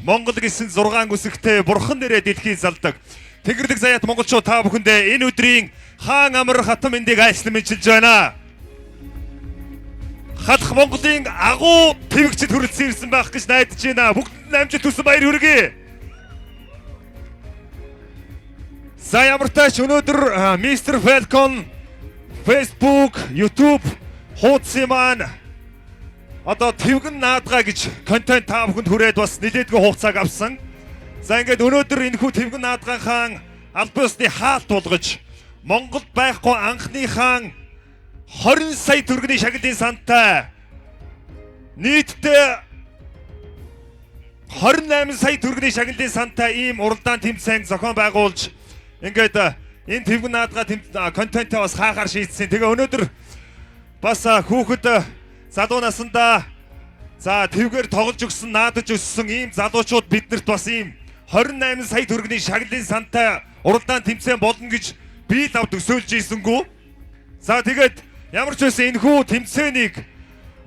Монгол гэсэн 6 үсэгтэй бурхан нэрээ дэлхий залдаг. Тэнгэрлэг заяат монголчууд та бүхэндээ энэ өдрийн хаан амар хатан мэндийг айслан мэдчилж байна. Халах Монголын агуу твэгчд хүрэлцэн ирсэн байх гэж найдаж байна. Бүгдэнд нь амжилт хүсэн баяр хүргэе. За ямар тач өнөөдөр Mr. Falcon Facebook, YouTube хуудсын маань одоо твгэн наадгаа гэж контент та бүхэнд хүрээд бас нэлээдгүй хугацааг авсан. За ингээд өнөөдөр энэхүү твгэн наадгаанхаа албан ёсны хаалт болгож Монголд байхгүй анхныхаа 20 сая төгрөгийн шагналын сантай нийтдээ 28 сая төгрөгийн шагналын сантай ийм уралдаан тэмцээн зохион байгуулж ингээд энэ твгэн наадгаа контентээ бас хаахаар шийдсэн. Тэгээ өнөөдөр бас хүүхэд залуу насандаа за твгээр тоглож өгсөн, наадаж өссөн ийм залуучууд биднэрт бас ийм 28 сая төгрөгийн шагналын сантай уралдаан тэмцээн болно гэж би л ав төсөөлж ийсэнгүү. За тэгээд ямар ч байсан энэхүү тэмцээнийг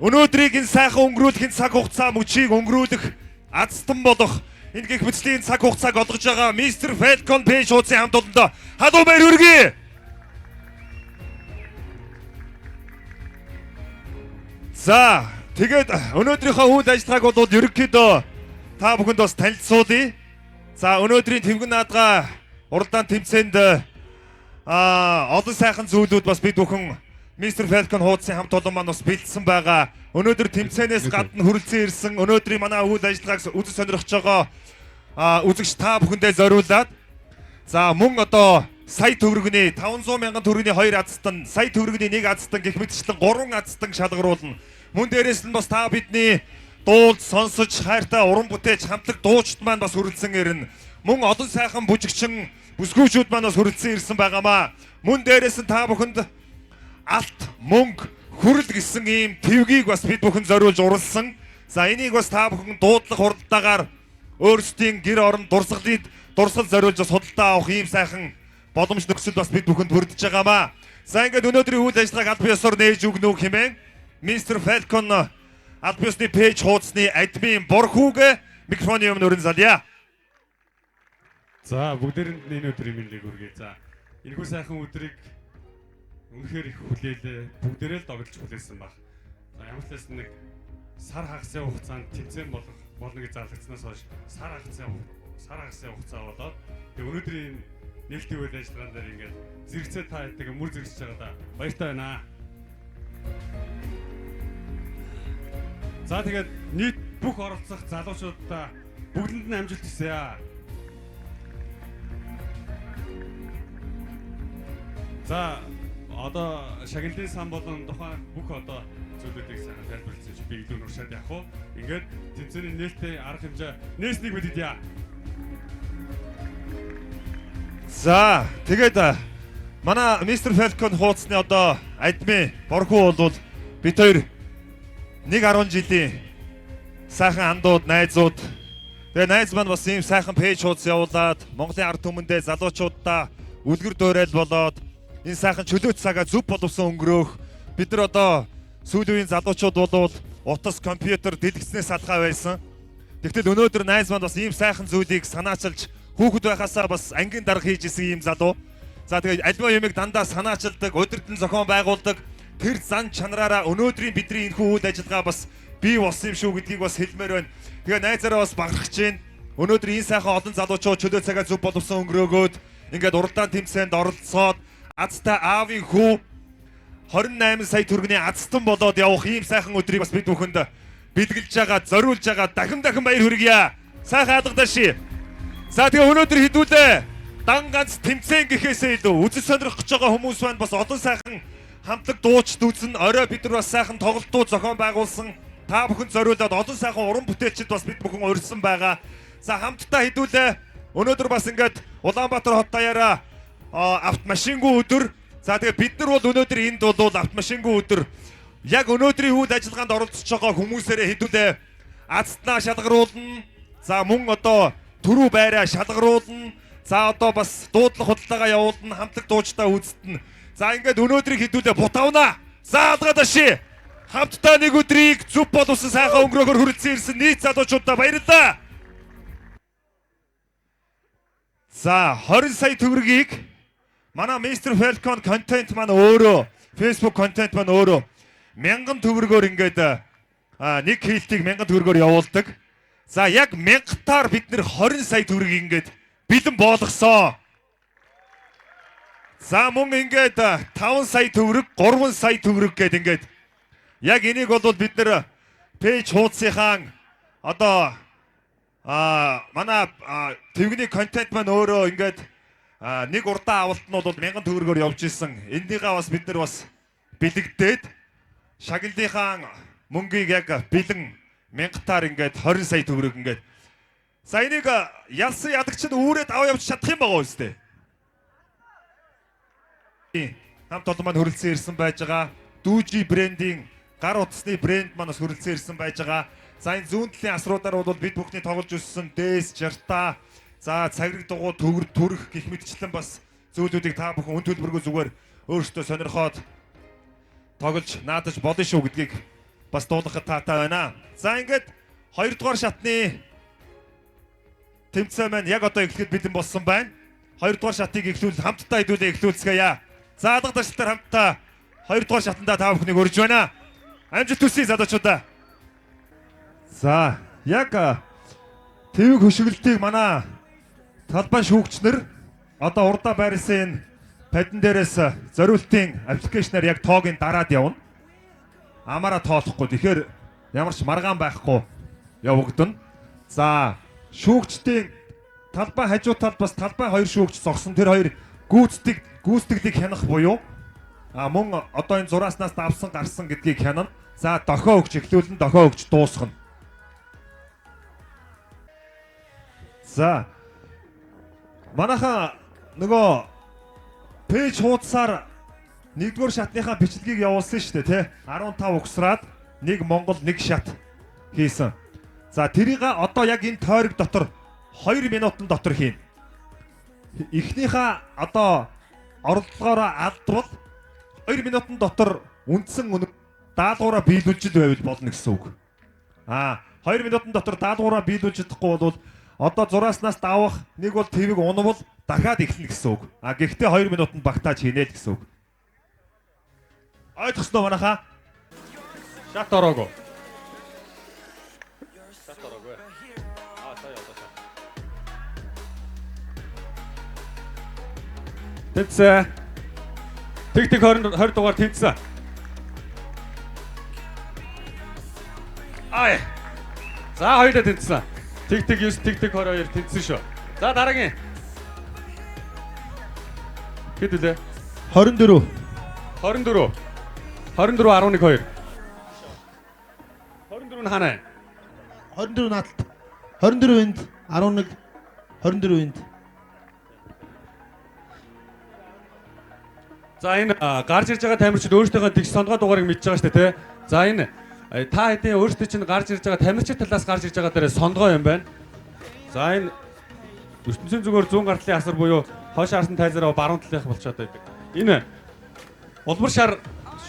өнөөдрийг энэ сайхан өнгөрүүлэхийн цаг хугацаа мөчийг өнгөрүүлэх азтан болох энэ гих мэтлийн цаг хугацааг олгож байгаа Mr. Falcon Page хуудсын хамт олондоо халуун баяр хүргэе. За тэгээд өнөөдрийнхөө үйл ажиллагааг бол ерөнхийдөө та бүхэнд бас танилцуулъя. За өнөөдрийн твгэн наадгаа уралдаан тэмцээнд олон сайхан зүйлүүд бас бид бүхэн Mr. Falcon хуудсын хамт олон маань бас бэлдсэн байгаа. Өнөөдөр тэмцээнээс гадна хүрэлцэн ирсэн өнөөдрийн манай үйл ажиллагааг үзэж сонирхож байгаа үзэгч та бүхэндээ зориулаад за мөн одоо сая төгрөгний 500 мянган төгрөгийн 2 азтан, сая төгрөгийн 1 азтан гэх мэтчлэн 3 азтан шалгаруулна. Мөн дээрээс нь бас та бидний дуулж сонсож хайртай уран бүтээч хамтлаг дуучид маань бас хүрэлцэн ирнэ. Мөн олон сайхан бүжигчин бүсгүүчүүд маань бас хүрэлцэн ирсэн байгаамаа. Мөн дээрээс нь та бүхэнд алт, мөнгө, хүрэл гэсэн ийм твгийг бас бид бүхэн зориулж уралсан. За энийг бас та бүхэн дуудлах хуралдаагаар өөрсдийн гэр орон дурсгалыг дурсгал зориулж бас худалдаа авах ийм сайхан боломж нөхцөл бас бид бүхэнд бүрдэж байгаамаа. За ингээд өнөөдрийн үйл ажиллагааг аль биесоор нээж өгнө үү хэмээн Mr. Falcon аль биесны пэйж хуудасны админ Борхүүг микрофоны өмнө өрн залъя. За бүгдээрэнд нь энэ өдрийн мэндийг хүргэе. За энэхүү сайхан өдрийг үнэхээр их хүлээлээ. Бүгдээрээ л догдолж хүлээсэн баг. За ямар ч байсан нэг сар хагасын хугацаанд тэмцээн болох болно гэж зарлагдсанаас хойш сар хагасын хугацаа болоод тэгээ өнөөдрийн нээлттэй үйл ажиллагаан дээр ингээд зэрэгцээ та хэддэг мөр зэрэгсэж байгаа да. Баяртай байна. За тэгээд нийт бүх оролцох залуучуудаа бүгдэнд нь амжилт хүсье. За одоо шагналын сан болон тухайн бүх одоо зүйлүүдийг сайхан тайлбарласан чи би илүү нуршаад явах уу? Ингээд тэмцээний нээлттэй арга хэмжээ нээснийг мэддъя. За тэгээд манай Mr. Falcon хуудасны одоо админ Борхүү бол бид хоёр 1.10 жилийн сайхан андууд, найзууд. Тэгээ найз маань бас ийм сайхан пэйж хуудас явуулаад Монголын ард түмэндээ залуучуудаа үлгэр дуурайл болоод энэ сайхан чөлөөт цагаа зөв боловсон өнгөрөөх бид нар одоо сүүлийн үеийн залуучууд болвол утас, компьютер, дэлгэцнээс салхаа байсан. Тэгтэл өнөөдөр найз маань бас ийм сайхан зүйлийг санаачилж хүүхэд байхасаа бас ангийн дарга хийж исэн ийм залуу. За тэгээд альва юмыг дандаа санаачилдаг, удирдан зохион байгуулдаг тэр зан чанараараа өнөөдрийн бидний энэхүү үйл ажиллагаа бас бий болсон юм шүү гэдгийг бас хэлмээр байна. Тэгээ найзаараа бас бахархаж байна. Өнөөдөр энэ сайхан олон залуучууд чөлөө цагаа зөв боловсон өнгөрөөгөөд ингээд уралдаан тэмцээнд оролцоод азтай аавын хүү 28 сая төгрөгийн азтан болоод явах ийм сайхан өдрийг бас бид бүхэнд бэлгэлж байгаа, зориулж байгаа дахин дахин баяр хүргье. Сайхан алгадаши. За тэгээ өнөөдөр хэдүүлээ дан ганц тэмцээн гэхээсээ илүү үзэл сонирхох гэж байгаа хүмүүс байна. Бас олон сайхан хамтлаг дуучид үзнэ. Орой бид нар бас сайхан тоглолтууд зохион байгуулсан. Та бүхэн зориулаад олон сайхан уран бүтээлчид бас бид бүхэн урьсан байгаа. За хамтдаа хэдүүлээ өнөөдөр бас ингээд Улаанбаатар хот даяараа автомашингүй өдөр. За тэгээ бид нар бол өнөөдөр энд бол автомашингүй өдөр. Яг өнөөдрийн үйл ажиллагаанд оролцож байгаа хүмүүсээрээ хэдүүлээ азтнаа шалгаруулна. За мөн одоо түрүү байраа шалгаруулна. За одоо бас дуудлага худалдаагаа явуулна, хамтлаг дуучдаа үүсгэнэ. За ингээд өнөөдрийг хэдүүлээ бутавна. За алгаадаши. Хамтдаа нэг өдрийг зөв боловсон сайхан өнгөрөөхөөр хүрэлцэн ирсэн нийт залуучуудаа баярлалаа. За, 20 сая төгрөгийг манай Mr Falcon контент маань өөрөө, Facebook контент маань өөрөө 1000 төгрөгөөр ингээд нэг хийлтийг 1000 төгрөгөөр явуулдаг. За, яг 1000-таар бид нэр 20 сая төгрөгийг ингээд бэлэн болгосон. За, мөн ингээд 5 сая төгрөг, 3 сая төгрөг гээд ингээд яг энийг бол бид нэр page хуудсынхаа одоо манай твгний контент маань өөрөө ингээд нэг урдаан авалт нь бол 1000 төгрөгөөр явж исэн. Эннийгээ бас бид нар бас бэлэгдээд шагналынхаа мөнгийг яг бэлэн 1000-таар ингээд 20 сая төгрөг ингээд. За, энийг ялсан ялагч нь үүрээд аваа явж чадах юм байгаа үстэй. Хамт олон маань хүрэлцэн ирсэн байж байгаа. Дүүжи брендийн гар утасны брэнд маань бас хүрэлцэн ирсэн байж байгаа. За, энэ зүүн талын асруудаар бол бид бүхний тоглож өссөн дээс, жартаа, за цаграг дугуй, төгөр төрөх гих мэтчлэн бас зүйлүүдийг та бүхэн үн төлбөргүй зүгээр өөрсдөө сонирхоод тоглож наадаж болно шүү гэдгийг бас дуулгахад таатай байна. За, ингээд хоёрдугаар шатны тэмцээн маань яг одоо эхлэхэд бэлэн болсон байна. Хоёрдугаар шатыг эхлүүл хамтдаа хэдүүлээ эхлүүлцгээе. За, алга ташлалтаар хамтдаа хоёрдугаар шатандаа та бүхнийг урьж байна. Амжилт хүсье залуучуудаа. За, яг твэг хөшиглөлтийг манай талбай шүүгчнэр одоо урдаа байрлсан энэ падан дээрээс зориултын application аар яг тоог нь дараад явна. Амаараа тоолохгүй. Тэгэхээр ямар ч маргаан байхгүй явагдана. За, шүүгчдийн талбай хажуу талд бас талбай хоёр шүүгч зогсон. Тэр хоёр гүйцэтгэлийг хянах буюу мөн одоо энэ зурааснаас давсан гарсан гэдгийг хянана. За, дохио өгч эхлүүлэн, дохио өгч дуусгана. За, манайхан нөгөө page хуудасаар нэгдүгээр шатныхаа бичлэгийг явуулсан шүү дээ, тий? 15 угсраад нэг Монгол нэг шат хийсэн. За, тэрийг одоо яг энэ тойрог дотор 2 минутын дотор хийн. Эхнийхээ одоо оролдлогоороо алдвал 2 минутын дотор үндсэн үнэ даалгавраа биелүүлж л байвал болно гэсэн үг. 2 минутын дотор даалгавраа биелүүлж чадахгүй бол одоо зурааснаас давах нэг бол твэг унавал дахиад эхэлнэ гэсэн үг. Гэхдээ 2 минутанд багтааж хийнэ л гэсэн үг. Ойлгосноо манайхаа? Шат ороогүй. Шат ороогүй. Сая одоо шат. Тэнцээ. Тэг тэг 20 20 дугаар тэнцсэн. Ай. За, хоёулаа тэнцсэн. Тэг тэг 9 тэг тэг 22 тэнцсэн шүү. За, дараагийн. Хэд үлээ? 24. 24. 24 11 2. 24 нь хаана? 24 наадалт. 24 энд 11 24 энд. За, энэ гарч ирж байгаа тамирчид өөрсдийнхөө тэгш сондгой дугаарыг мэдж байгаа шүү дээ, тий. За, энэ та хэдийн өөрсдөө чинь гарч ирж байгаа тамирчид талаас гарч ирж байгаа дээрээ сондгой юм байна. За, энэ ертөнцийн зүгээр зүүн гартлын асар буюу хойш арсан тайзараа баруун талынх болчиход байдаг. Энэ улмар шар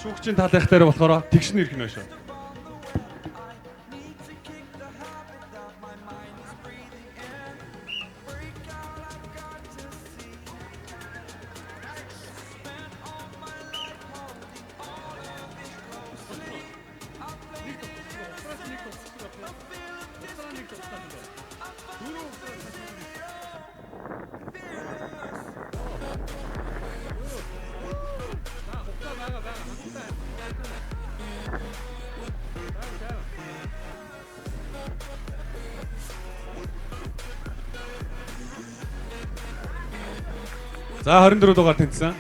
шүүгчийн талынх дээр болохоор тэгш нь ирэх нь байна шүү. За, 24 дугаар тэнцсэн.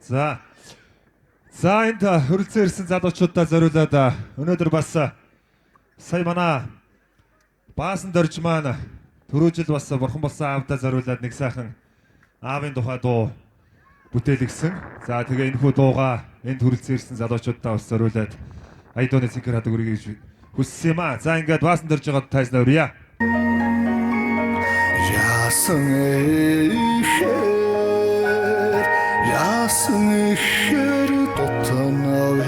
За. За, энд хүрэлцэн ирсэн залуучуудаа зориулаад өнөөдөр бас сая манай Баасан дорж маань түрүү жил бас бурхан болсон аавдаа зориулаад нэг сайхан аавын тухай дуу бүтээлгсэн. За, тэгээ энэ хүү дуугаа энд хүрэлцэн ирсэн залуучуудаа бас зориулаад Айдооны цэнхэр хадаг үргэе гэж хүссэн юм аа. За, ингээд Баасан дорж байгаа тайзнаа өрье. Яасан эхээр Асан ихээр дутнав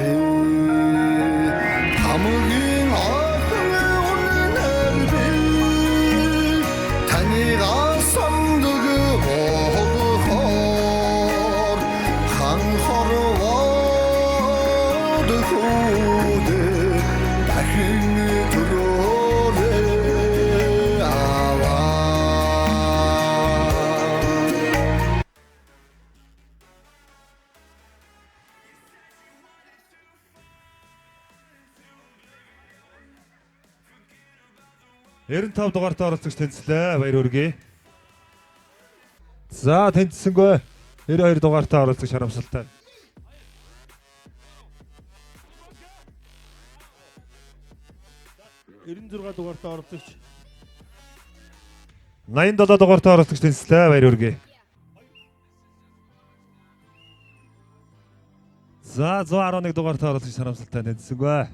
хамгийн анхны үнэнээр би таныг сандаг болохоор хан хорвоод хүүдэ дахин төрөөрэй аваа. 95 дугаартай оролцогч тэнцлээ. Баяр хүргэе. За тэнцсэнгүй. 92 дугаартай оролцогч харамсалтай. 96 дугаартай оролцогч 87 дугаартай оролцогч тэнцлээ. Баяр хүргэе. За 111 дугаартай оролцогч харамсалтай тэнцсэнгүй.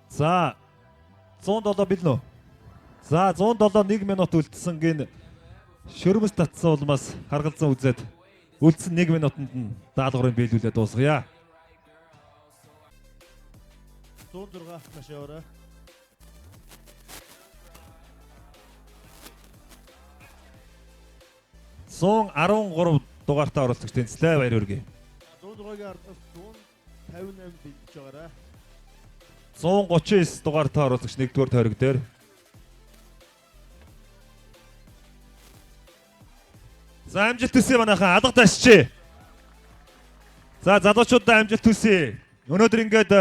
За 107 бэлэн үү? За 107 1 минут үлдсэн гин шөрмөс татсан улмаас харгалзан үзээд үлдсэн 1 минутанд нь даалгаврыг биелүүлээд дуусгая. 106 маш яваарай. 113 дугаартай оролцогч тэнцлээ. Баяр хүргэе. 106-гийн ардаас 158 бэлдэж байгаарай. 139 дугаартай оролцогч 1-р тойрог дээр. За амжилт хүсье манайхан алга ташчи. За залуучуудаа амжилт хүсье. Өнөөдөр ингээд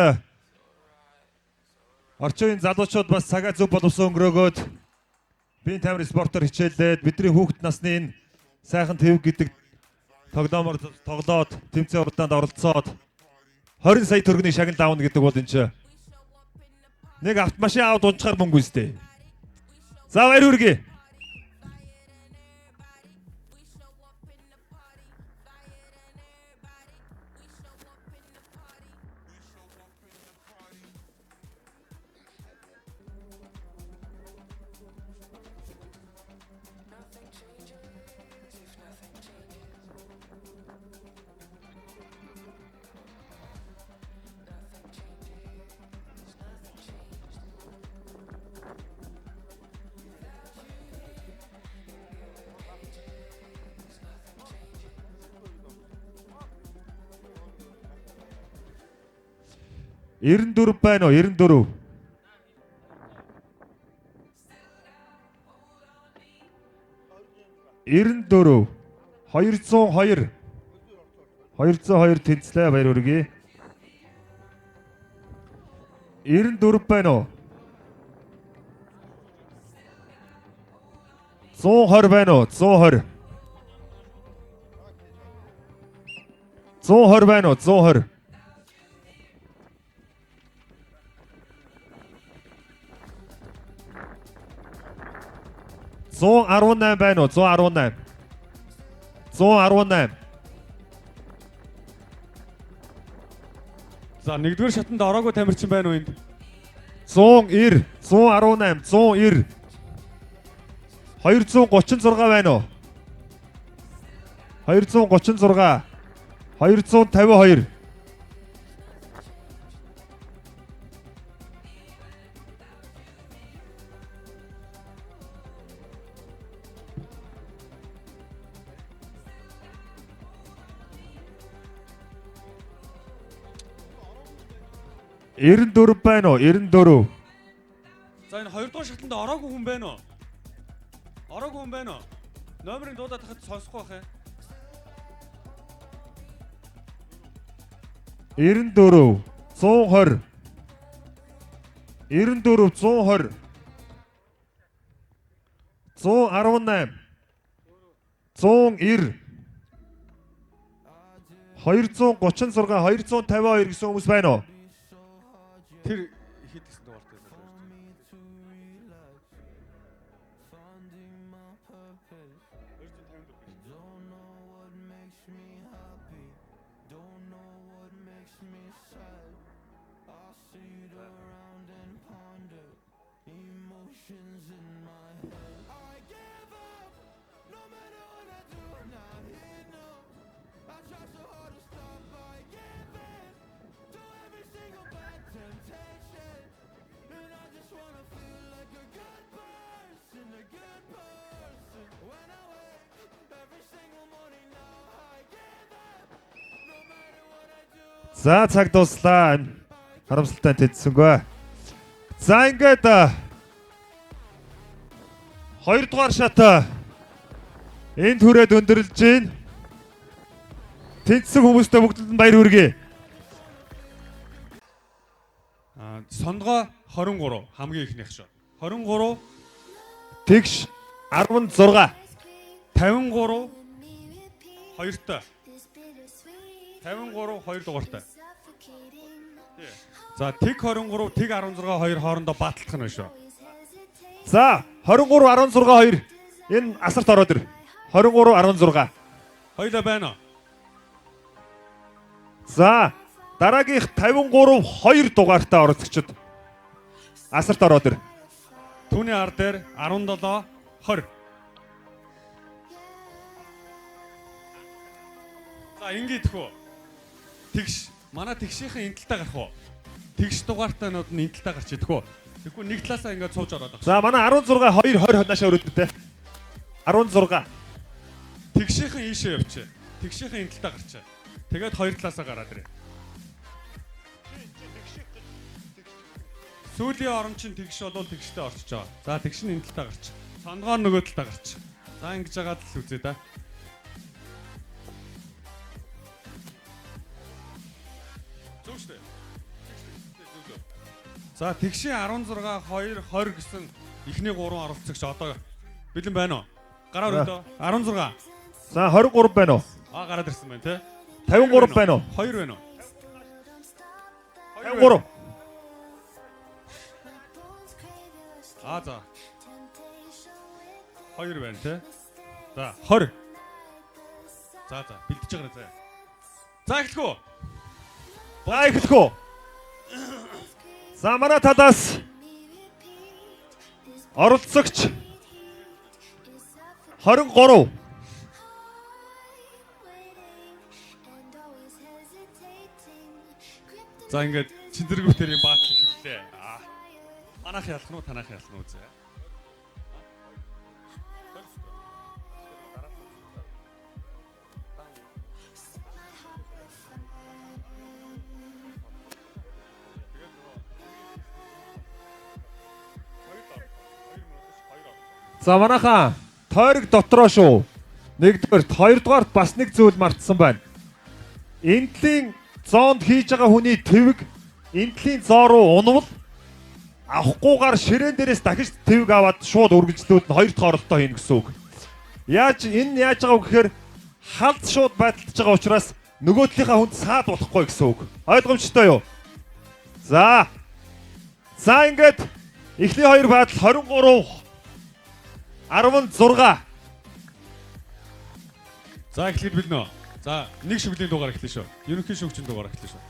орчин үеийн залуучууд бас цагаа зөв боловсон өнгөрөөгөөд биеийн тамир спортоор хичээллээд бидний хүүхэд насны энэ сайхан тэв гэдэг тоглоомор тоглоод тэмцээн уралдаанд оролцоод 20 сая төгрөгийн шагнал авна гэдэг бол энэ чинь нэг автомашин аваад унчаар мөнгө үстэй. За баяр хүргэе. Nothing changes if nothing changes. Nothing changes, nothing changed. Without you here in the pages, nothing changes. 94 байна уу? 94. 94 202 202 тэнцлээ баяр хүргэе. 94 байна уу? 120 байна уу? 120. 120 байна уу? 120. 118 байна уу? 118. 118. За нэгдүгээр шатанд ороогүй тамирчин байна уу энд? 190, 118, 190. 236 байна уу? 236. 252. 94 байна уу? 94. За энэ хоёрдугаар шатанд ороогүй хүн байна уу? Ороогүй хүн байна уу? Номерыг дуудаад тахад сонсохгүй байх юм. 94 120 94 120 118 190 236 252 гэсэн хүмүүс байна уу? Тэр хэд гэсэн дугаартай байлаа. За цаг дуслаа. Харамсалтай тэнцсэнгүй. За ингээд хоёрдугаар шат энэ түрээд өндөрлөж байна. Тэнцсэн хүмүүстээ бүгдэнд нь баяр хүргэе. Сондгоо 23 хамгийн ихнийх шүү. 23 Тэгш 16. 53 2-той. 53 2 дугаартай. За тэг 23 тэг 16 2 хоорондоо бааталдах нь шүү. За 23 16 2 энэ асарт ороод ир. 23 16. Хоёлаа байна уу? За дараагийнх 53 2 дугаартай оролцогчид асарт ороод ир. Түүний ар дээр 17 20. За ингээд хөө. Тэгш манай тэгшийнхэн энэ талтаа гарах уу? Тэгш дугаартайнууд нь энэ талтаа гарч идэх үү? Тэгэхгүй нэг талаасаа ингээд сууж ороод байгаа. За манай 16 2 20 наашаа өрөөдөлтэй. 16. Тэгшийнхэн ийшээ явчих. Тэгшийнхэн энэ талтаа гарчаа. Тэгээд хоёр талаасаа гараад ирээ. Сүүлийн орон чинь тэгш болвол тэгштэй орчиж байгаа. За тэгш нь энэ талтаа гарч. Сондгоор нөгөө талтаа гарч. За ингэж жагаад л үзье да. Зөв шүү дээ. Зөв зөв. За тэгшийн 16 2 20 гэсэн эхний гурван оролцогч одоо бэлэн байна уу? Гараа өрөөдөө. 16. За 23 байна уу? Аа гараад ирсэн байна те. 53 байна уу? 2 байна уу? 53. Аа за. 2 байна те. За 20. За за бэлдэж байгаарай заа. За эхлэх үү? За эхлэх үү? За манай талаас оролцогч 23. За ингээд чинзэргүүтэрийн баатал эхэллээ. Аа. Манайх ялах нь уу танайх ялах нь уу зэ. За манайхаа тойрог дотроо шүү. Нэгдүгээрт, хоёрдугаарт бас нэг зүйл мартсан байна. Эндлийн зоонд хийж байгаа хүний твэг эндлийн зоо руу унвал авахгүйгээр ширээн дээрээс дахиж твэг аваад шууд үргэлжлүүд нь хоёр дахь оролтоо хийнэ гэсэн үг. Яаж энэ яаж байгаа вэ гэхээр халд шууд байдалдаж байгаа учраас нөгөө талынхаа хүнд саад болохгүй гэсэн үг. Ойлгомжтой юу? За. За ингээд эхний хоёр байдал 23 16. За эхлэхэд бэлнэ үү? За нэг шүглийн дугаар эхлэе шүү. Ерөнхий шүүгчийн дугаар эхлэе шүү.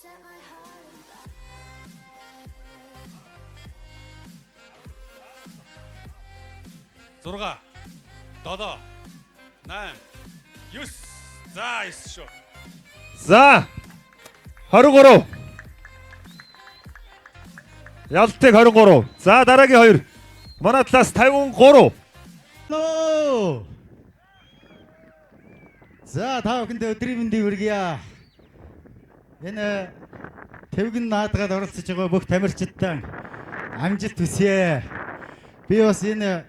Set my heart on 6 7 8 9 За 9 шүү. За 23. Ялтыг 23. За дараагийн хоёр. Манай талаас 53. Нөө. За та бүхэндээ өдрийн мэндийг хүргье. Энэ твгэн наадгаад оролцож байгаа бүх тамирчидтай амжилт хүсье. Би бас энэ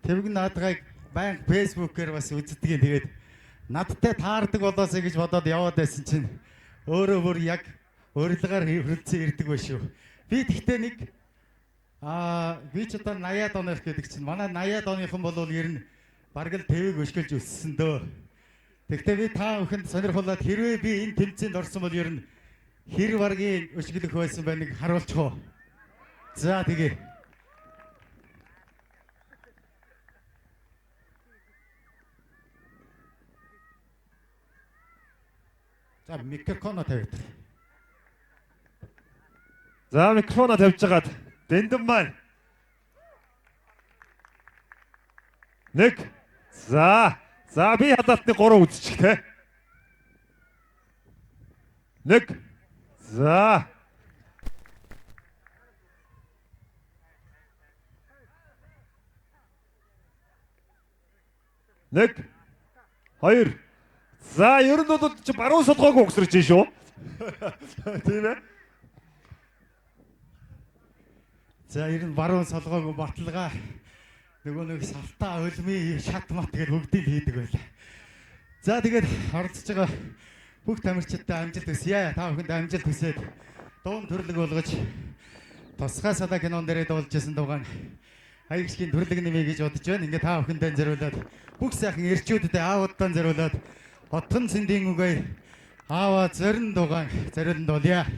твгэн наадгыг байнга фэйсбүүкээр бас үздэг юм. Тэгээд надтай таардаг болоосэй гэж бодоод яваад байсан чинь өөрөө бүр яг урилгаар хөрөлцөн ирдэг байх шүү. Би тэгтээ нэг би ч одоо 80-аад оных гэдэг чинь манай 80-аад оныхон бол ер нь бараг л твэг өшгөлж өссөн дөө. Тэгтээ би та бүхэнд сонирхолоод хэрвээ би энэ тэмцээнд орсон бол ер нь хэр баргийн өшгөлөх байсан байна нэг харуулчих уу. За тэгээ. За микрофоноо тавиад. За микрофоноо тавьж хагаад дэндэн маань. Нэг. За. За би хадалтны 3 үзчих те. 1. За. Нэг. Хоёр. За ер нь бол чи баруун солгоог угсарч ин шүү. Тийм ээ. За ер нь баруун солгоог баталгаа нөгөө нэг салтаа хөлмийн шат мат гэж бүгдийг хийдэг байлаа. За тэгээд оролцож байгаа бүх тамирчидтай амжилт хүсье. Та бүхэнд амжилт хүсээд дуун төрлөг болгож тусгай салаа кинон дээрээ дуулж исэн дугаан хаягшгийн төрлөг нэмээ гэж бодож байна. Ингээ та бүхэндээ зориулаад бүх сайхан эрчүүддээ аавуудаа зориулаад Хотхон цэндийн үгээ аава зорин дугаан зориулан дуулъя.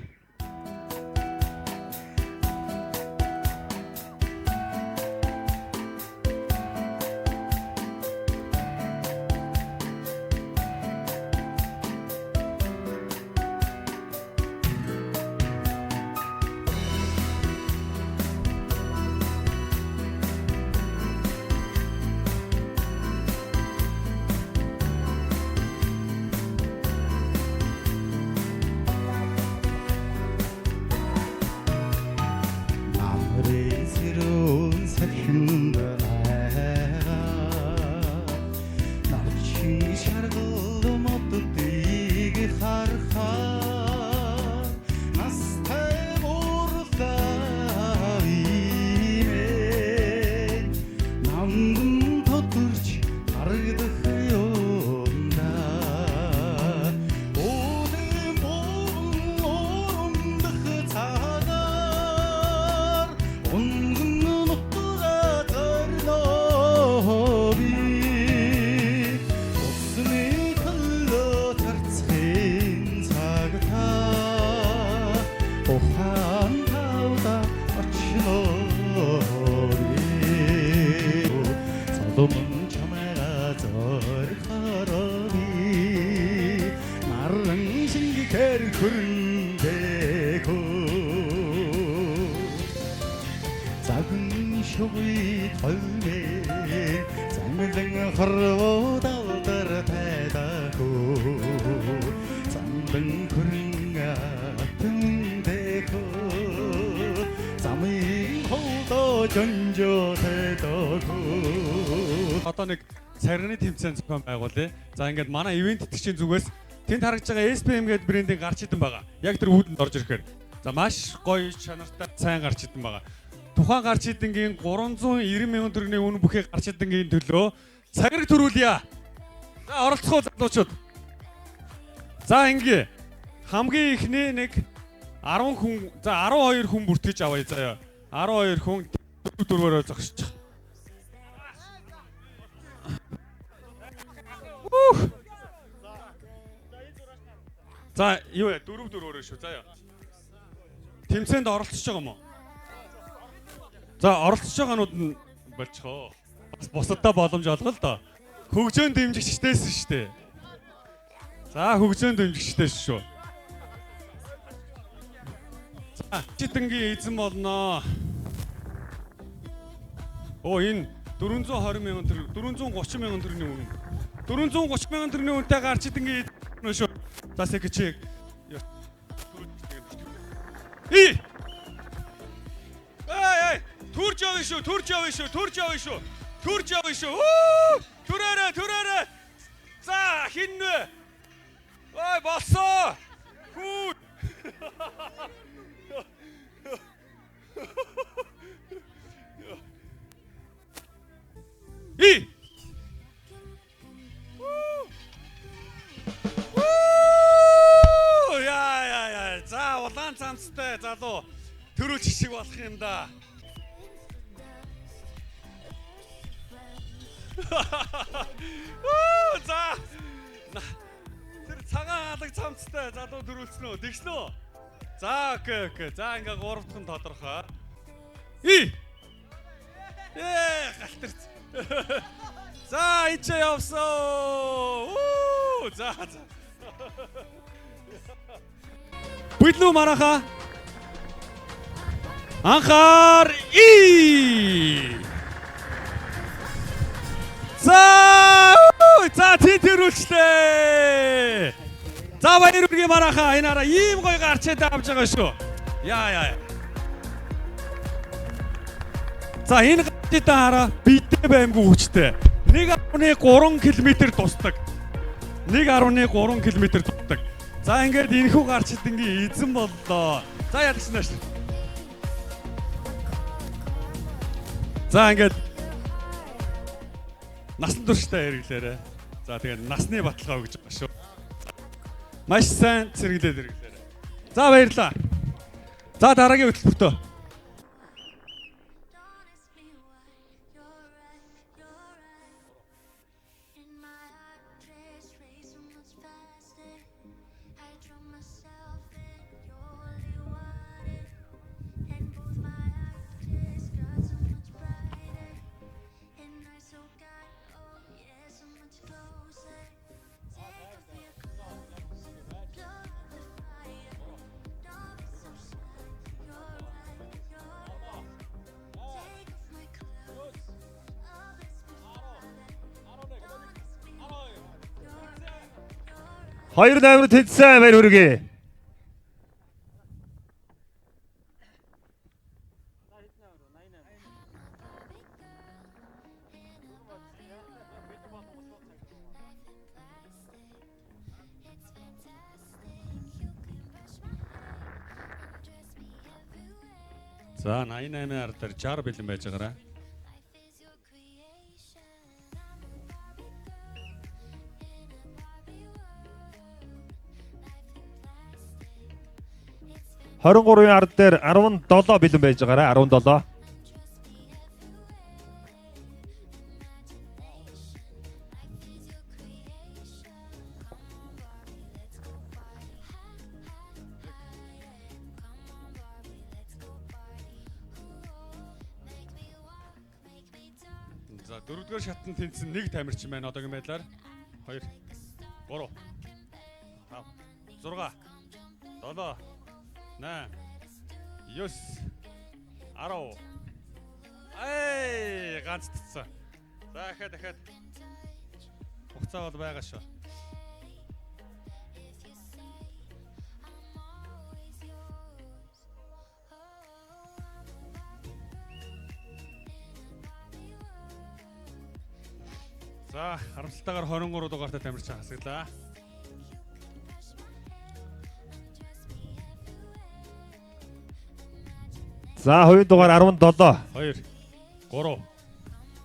Намрын сэрүүн салхинд найгаа Навчин шаргал моддыг харахаар Настай гурлаа имэн Намдан тодорч харагдах юмда Уулын бууган урамдах цагаар Унган нутгаа зорино би Усны төлөө тарцхын цагта Ухаан тавда очно би Соломон чамайгаа зорихороо би Наран шингэхээр хөрөндэхөө Загн шугый толмэ замлан хорвоо далдар тайдахөө Замдан хөрөн атэндэхөө замын холдоо жонжоо тайдахөө. Одоо нэг цагирганы тэмцээн зохион байгуулъя. За ингээд манай ивент тэтгэгчийн зүгээс тэнд харагдж байгаа SPM гэдэг брендийн гарч идэн байгаа. Яг тэр үүдэнд орж ирэхээр. За маш гоё чанартай сайн гарч идэн байгаа. Тухайн гарч идэнгийн 390 мянган төгрөгийн үнэ бүхий гарч идэнгийн төлөө цагираг төрүүлье. За оролцох уу залуучууд. За ингээ хамгийн ихний нэг 10 хүн за 12 хүн бүртгэж авъя заяа. 12 хүн дөрвөөрөө зогсчих. За юу вэ? Дөрөв дөрөөрөө шүү. За яа. Тэмцээнд оролцож байгаа юм уу? За оролцож байгаанууд нь болчихоо. Бас бусаддаа боломж олго л доо. Хөгжөөн дэмжигчдээс шүү дээ. За хөгжөөн дэмжигчдээс шүү. За читэнгийн эзэн болноо. Оо энэ 420 мянган төгрөг 430 мянган төгрөгийн үнэ. 430 мянган төгрөгийн үнэтэй гарч итэнгийн эзэн шүү. За секчи. И! Эй эй! Төрж явна шүү, төрж явна шүү, төрж явна шүү. Төрж явна шүү. Үу! Төрөөрэй, төрөөрэй. За, хин вэ? Ой, болсон. Хүү. И! Үу! Яа яа яа. За, улаан цамцтай залуу төрүүлч шиг болох юм да. Үу, за. Тэр цагаан алаг цамцтай залуу төрүүлсэн үү? Тэгсэн үү? За, окей, окей. За, ингээ гурав дахь нь тодорхой. И! Ээ, галтэрч. За, ичээ явсан. Үу, за, за. Бүлүү мараха. Анхаар и. За, за Тэтэрүүлчлээ. За баяр хүргэе манайхаа. Энэ хараа ийм гоё гарчээд авч байгаа шүү. Яа яа. За энэ гарчидаа хараа бидээ баймгүй хүчтэй. 1.3 км тусдаг. 1.3 км тусдаг. За ингээд энэхүү гарчид ингийн эзэн боллоо. За ялагч нааш. За ингээд насан туршдаа хэрэглээрэй. За тэгээд насны баталгаа өгж байгаа шүү. Маш сайн сэргэлээд хэрэглээрэй. За баярлалаа. За дараагийн хөтөлбөртөө. Don't ask me why. You're right, you're right. In my heart, just racing much faster. I drown myself in your holy water, and both my eyes just got so much brighter. And I so got, oh yeah, so much closer. Take off your clothes, blow out the fire. Don't be so shy. You're right, you're right. Take off my clothes. Oh, bless me, Father. Don't ask me why. You're right, you're right. 2 номер тэнцсэн баяр хүргэе. Life in plastic, it's fantastic. You can brush my hair and dress me everywhere. За 88 ар дээр 60 бэлэн байж байгаарай. Life is your creation. I'm a Barbie girl in a Barbie world. Life in plastic, it's 23-ийн ард дээр 17 бэлэн байж байгаарай. 17. fantastic. Dress me everywhere. Imagination. Life is your creation. Come on, Barbie, let's go party. Ha ha ha yeah. Come on, Barbie, let's go party. Ooh, make me walk, make me talk. За дөрөвдүгээр шатнд тэнцсэн нэг тамирчин байна одоогийн байдлаар. 2 3 5 6 7 8 9 10. Ай, ганц татсан. За дахиад дахиад хугацаа бол байгаа шүү. If you say I'm always yours, oh, I'm a Barbie girl in a Barbie world. За харамсалтайгаар 23 дугаартай тамирчин хасагдлаа. You can brush my hair and dress me everywhere. Imagine За хувийн дугаар 17. 2 3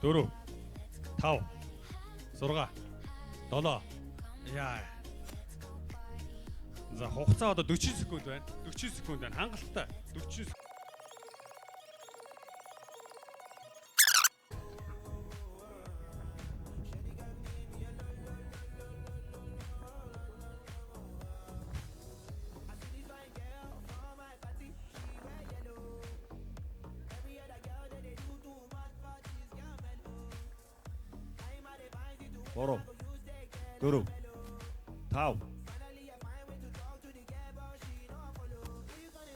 4 5 6 7. Яа. За хугацаа одоо 40 секунд байна. 40 секунд байна. Хангалттай. 40 секунд. Гурав. Дөрөв. 5.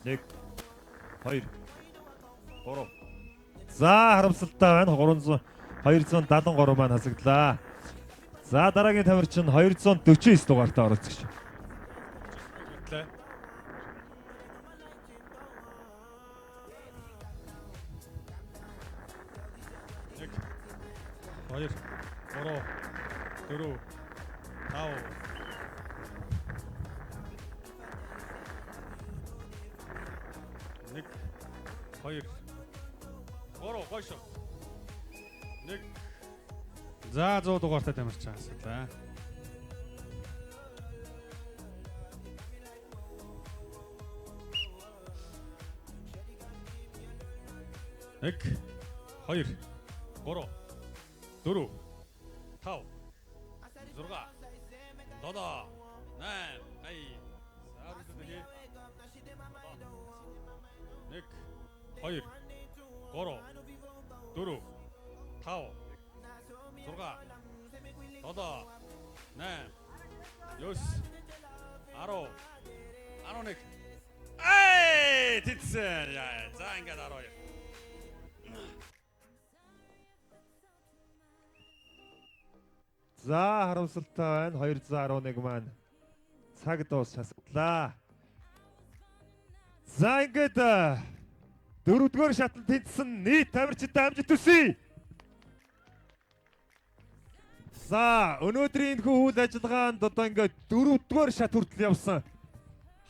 1 2 3. За харамсалтай байна. 300 273 маань хасагдлаа. За дараагийн тамирчин 249 дугаартай оролцогч. Лээ. Нэг, хоёр, гурав, дөрөв, тав. Нэг, хоёр, гурав, гоё шүү. Нэг. За 100 дугаартай тамирчин хасагдлаа. Нэг, хоёр, гурав, дөрөв, тав, зургаа, долоо, найм, ай. За, нэг, хоёр, гурав, дөрөв, тав, зургаа, долоо, найм, ёс, 10, 11. Эй, тэтсэн. Яа, за ингээд 12. За харамсалтай байна. 211 маань цаг дуус шасглаа. За ингээд дөрөвдүгээр шатанд тэнцсэн нийт тамирчидтай амжилт хүсье. За өнөөдрийн энэхүү үйл ажиллагаанд одоо ингээд дөрөвдүгээр шат хүртэл явсан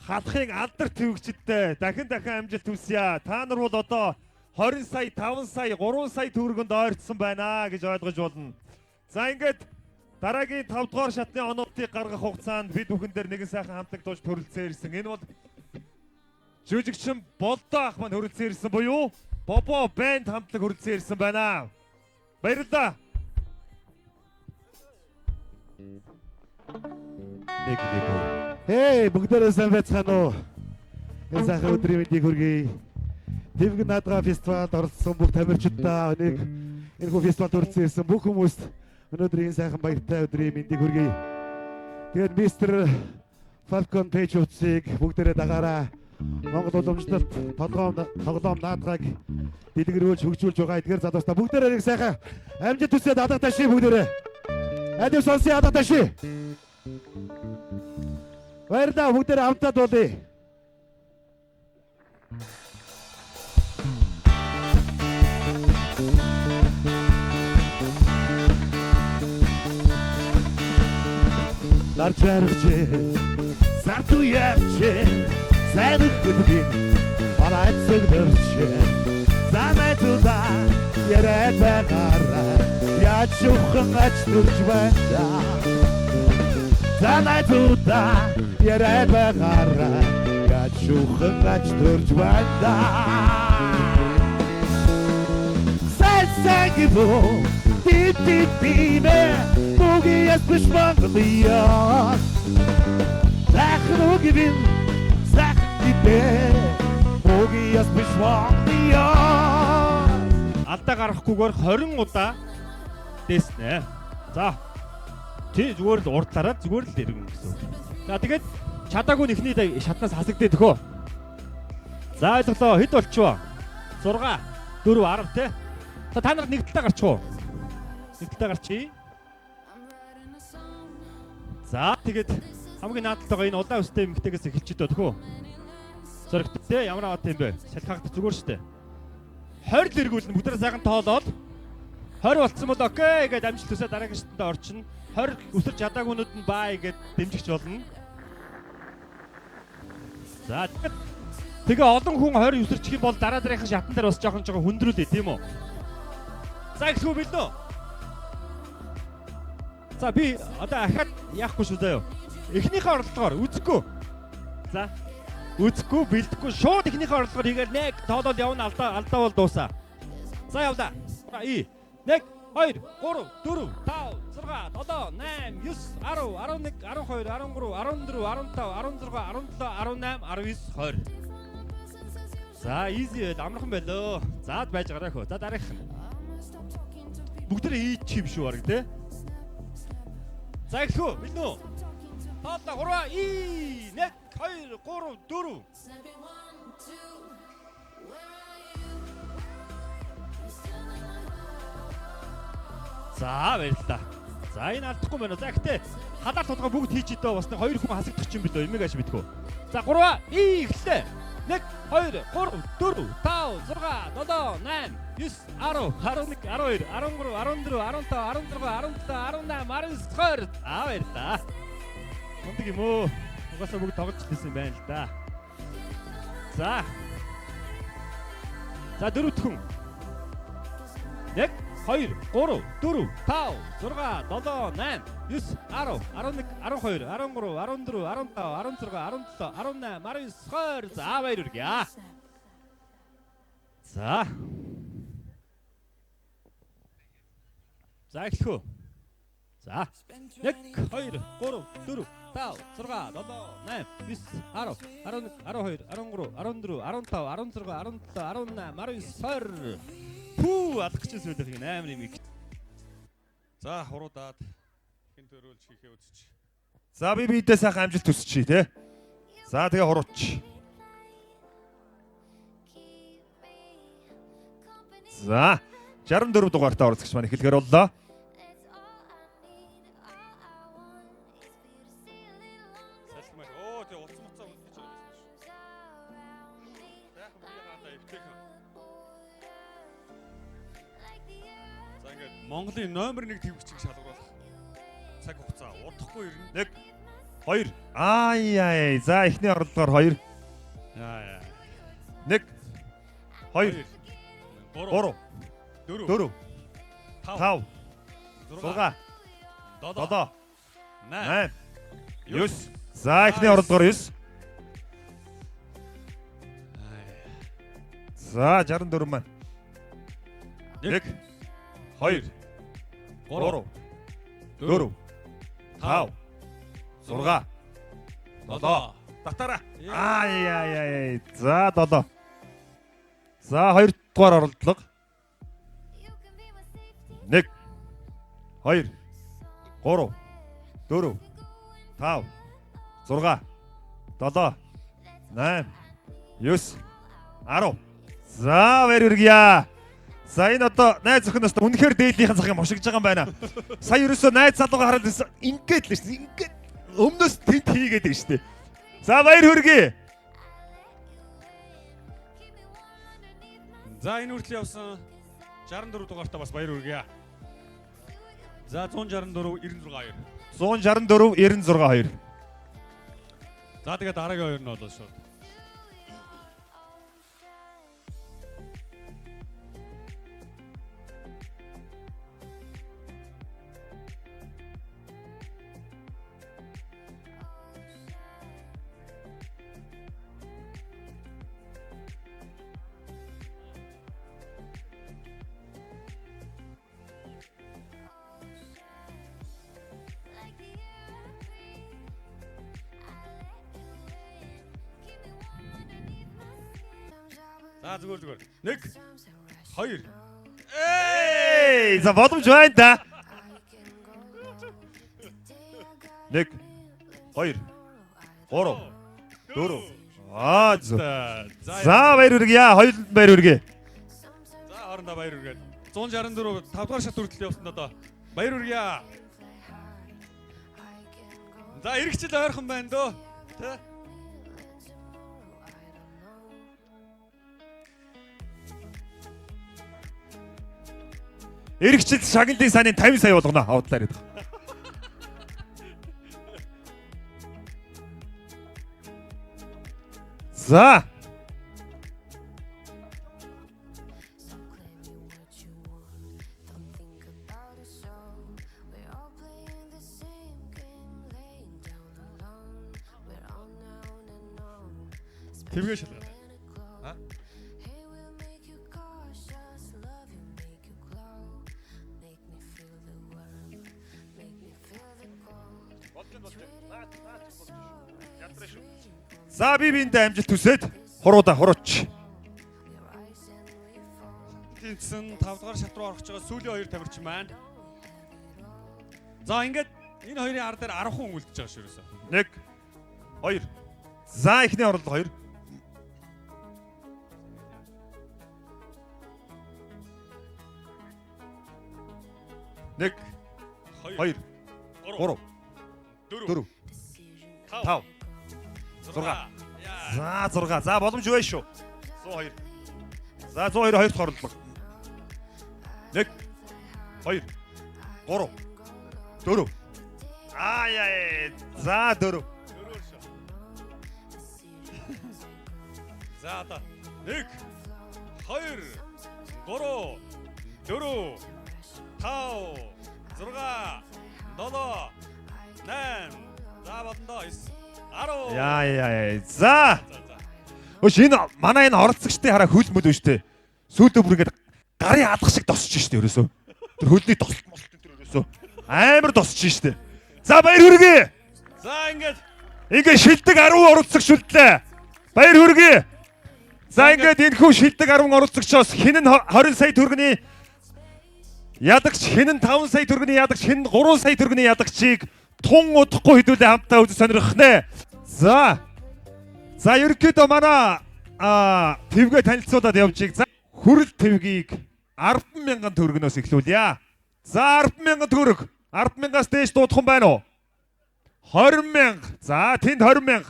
халахын алдар твэгчдтэй дахин дахин амжилт хүсье. Та нар бол одоо 20 сая, 5 сая, 3 сая төгрөгөнд ойртсон байна гэж ойлгож болно. За ингээд дараагийн 5 дугаар шатны оноотыг гаргах хугацаанд бид бүхэн дээр нэгэн сайхан хамтлаг дууж төрөлцсөн ирсэн. Энэ бол жүжигчин Болдоо ах маань хөрөлцөн ирсэн буюу Бобо бэнд хамтлаг хөрөлцөн ирсэн байна. Баярлалаа. Нэг нэг. Хей, бүгдээрээ сайн байцгаана уу? Энэ сайхан өдрийн мэндийг хүргэе. Тэвэг наадгаа фестивалд оролцсон бүх тамирчидаа нэг энэхүү фестивалд хүрэлцэн ирсэн бүх хүмүүст өнөөдрийн сайхан баяртай өдрийн мэндийг хүргэе. Тэгээд мистер Falcon Page утсыг бүгдээрээ дагаараа. Монгол уламжлалт тоглоом наадгааг дэлгэрүүлж хөгжүүлж байгаа эдгээр залуустаа бүгдээрээ нэг сайхан амжилт хүсээд алга таши бүгдээрээ. Адив сонсъё алга таши. Баярлалаа бүгдээрээ хамтдаа дуулъя. Нар жаргажээ, сарту явжээ, сайн хөдөлгөөн барайд сэгдэрчээ. Замай туда яриад байгаараа, яаж юухан ач төрж байна. Замай туда яриад байгаараа, яаж юухан ач төрж байна. Сайн сайн гэвүү, дид дид димээ, Бугиас биш Монголиа. Сайхан үг бин, сайхан дидээ, Бугиас биш Монголиа. Алдаа гаргахгүйгээр 20 удаа дээснэ. За. Тий зүгээр л урдлаараа зүгээр л дэргэн гэсэн үг. За тэгээд чадаагүй нэхний шатнаас хасагдээ төхөө. За ойлголоо хэд болчихвоо? 6 4 10 те. За та нар нэг талдаа гарчих уу? Нэг талдаа гарчий. За тэгээд хамгийн наадтайгаа энэ улаан өстэй эмэгтэйгээс эхэлж идэ төхөө. Зоригтой те ямар аваад юм бэ? Салхиагд зүгээр штэ. 20 л эргүүлнэ бүгдээ сайхан тоолоод 20 болцсон бол окей гэдээ амжилт хүсээ дараагийн шатанд орчихно. 20 өсөрч чадаагүйнүүд нь бай гэд дэмжигч болно. За тэгээ олон хүн 20 өсөрчих юм бол дараа дараагийн шатан дээр бас жоохон хүндрүүлээ тийм үү? За эхлэв бэлнэ үү? За би одоо ахаад яахгүй шүү заяа. Эхнийхээ оролдлогоор үзэхгүй. За үзэхгүй бэлдэхгүй шууд эхнийхээ оролдлогоор хийгээл нэг тоолол явна алдаа бол дуусаа. За явлаа. 1 2 3 4 5 6 7 8 9 10 11 12 13 14 15 16 17 18 19 20. За easy байл амархан байлоо. За байж гараа хөө. За дараагийнх нь. Бүгдээ ийч юм шүү бараг те. За эхлэв бэлнэ үү? Тоолоо 3 2 1 2 3 4. За баярлалаа. За энэ алдахгүй байна. За гэхдээ халаал тулгаа бүгд хийж идэ бас нэг хоёр хүн хасагдах юм билүү? Эмэг аш мэдгүй. За 3 2 эхлэе. 1 2 3 4 5 6 7 8 9 10 11 12 13 14 15 16 17 18 19 20. За баярлалаа. Мундаг юм уу? Угаасаа бүгд тоглож лсэн юм байна л да. За. За дөрөв хүн. 1 2 3 4 5 6 7 8 9 10 11 12 13 14 15 16 17 18 19 20. За баяр хүргье. За. За эхлэх үү? За. 1 2 3 4 5 6 7 8 9 10 11 12 13 14 15 16 17 18 19 20. Пүү алах гэж сүүлийнх нь амар юм. За хуруудаад хэн төрүүлж хийхээ үзчих. За би биедээ сайхан амжилт хүсчихье те. За тэгээ хурууч. За 64 дугаартаа оролцогч маань эхлэхээр боллоо. Монголын номер 1 твэгчийг шалгаруулах цаг хугацаа удахгүй ирнэ. 1 2 Ай яй. За эхний оролдлогоор 2 Яа яа. 1 2 3 3 4 4 5 5 6 6 7 7 8 8 9. За эхний оролдлогоор 9. За 64 маань. 1 2 3 4 5 6 7 Татара. Ай яй яй. За 7. За 2 дугаар оролдлого. 1 2 3 4 5 6 7 8 9 10. За баяр хүргье. За энэ одоо найз охин өстө үнэхээр дээдлийнхэн зах юм хошигж байгаа юм байна. Сая ерөөсөө найз залууга хараад ирсэн. Ингээд л шээ. Ингээд өмнөөс тэнд хийгээд байна шүү дээ. За баяр хүргье. За энэ хүртэл явсан 64 дугаартаа бас баяр хүргье. За 164 96 2. 164 96 2. За тэгээд дараагийн хоёр нь болоо шууд. За зүгээр зүгээр. 1 2 Эй, за боломж байна да. 1 2 3 4 Аа зөв. За баяр хүргье. Хоёуланд баяр хүргье. За хоорондоо баяр хүргээд. 164 5 дугаар шат хүртэл явсан одоо баяр хүргье. За эргэжил ойрхон байна дөө. Тэ? Эргэжил шагналын санийн 50 сая болгоно. Авдлаар идэх. За. Тэвгээ шалгаа. А? За би биэндээ амжилт хүсээд хуруудаа хурууч. Тэнцсэн 5 дугаар шат руу орох гэж байгаа сүүлийн хоёр тамирчин маань. За ингээд энэ хоёрын ар дээр 10 хүн үлдэж байгаа шүү ерөөсөө. 1 2 За эхний оролдлого 2 1 2 3 4 5 6. За 6. За боломж байна шүү. 102. За 102 хоёр дахь оролдлого. 1 2 3 4 Аа яа. За 4. За одоо 1 2 3 4 5 6 7 8 за бодондоо 9 10 Яа яа яа. За. За за. Өш энэ манай энэ оролцогчдын хараа хөл мөл шүү дээ. Сүүлдээ бүр ингээд гарын алга шиг досч штэ ерөөсөө. Тэр хөлний тосолт молт энэ төр ерөөсөө амар досч штэ. За баяр хүргэе. За ингээд Ингээ шилдэг 10 оролцогч шүлтлээ. Баяр хүргэе. За ингээд энэхүү шилдэг 10 оролцогчоос хэн нь 20 сая төгрөгийн ядагч, хэн нь 5 сая төгрөгийн ядагч, хэн нь 3 сая төгрөгийн ядагчийг тун удахгүй хэдүүлээ хамтдаа үзэж сонирхох нэ. За. За ерөнхийдөө манай твгээ танилцуулаад явжийг. За хүрэл твгийг 100000 төгрөгнөөс эхлүүлье. За 100000 төгрөг. 100000-аас дээш дуудах юм байна уу? 20000. За тэнд 20000.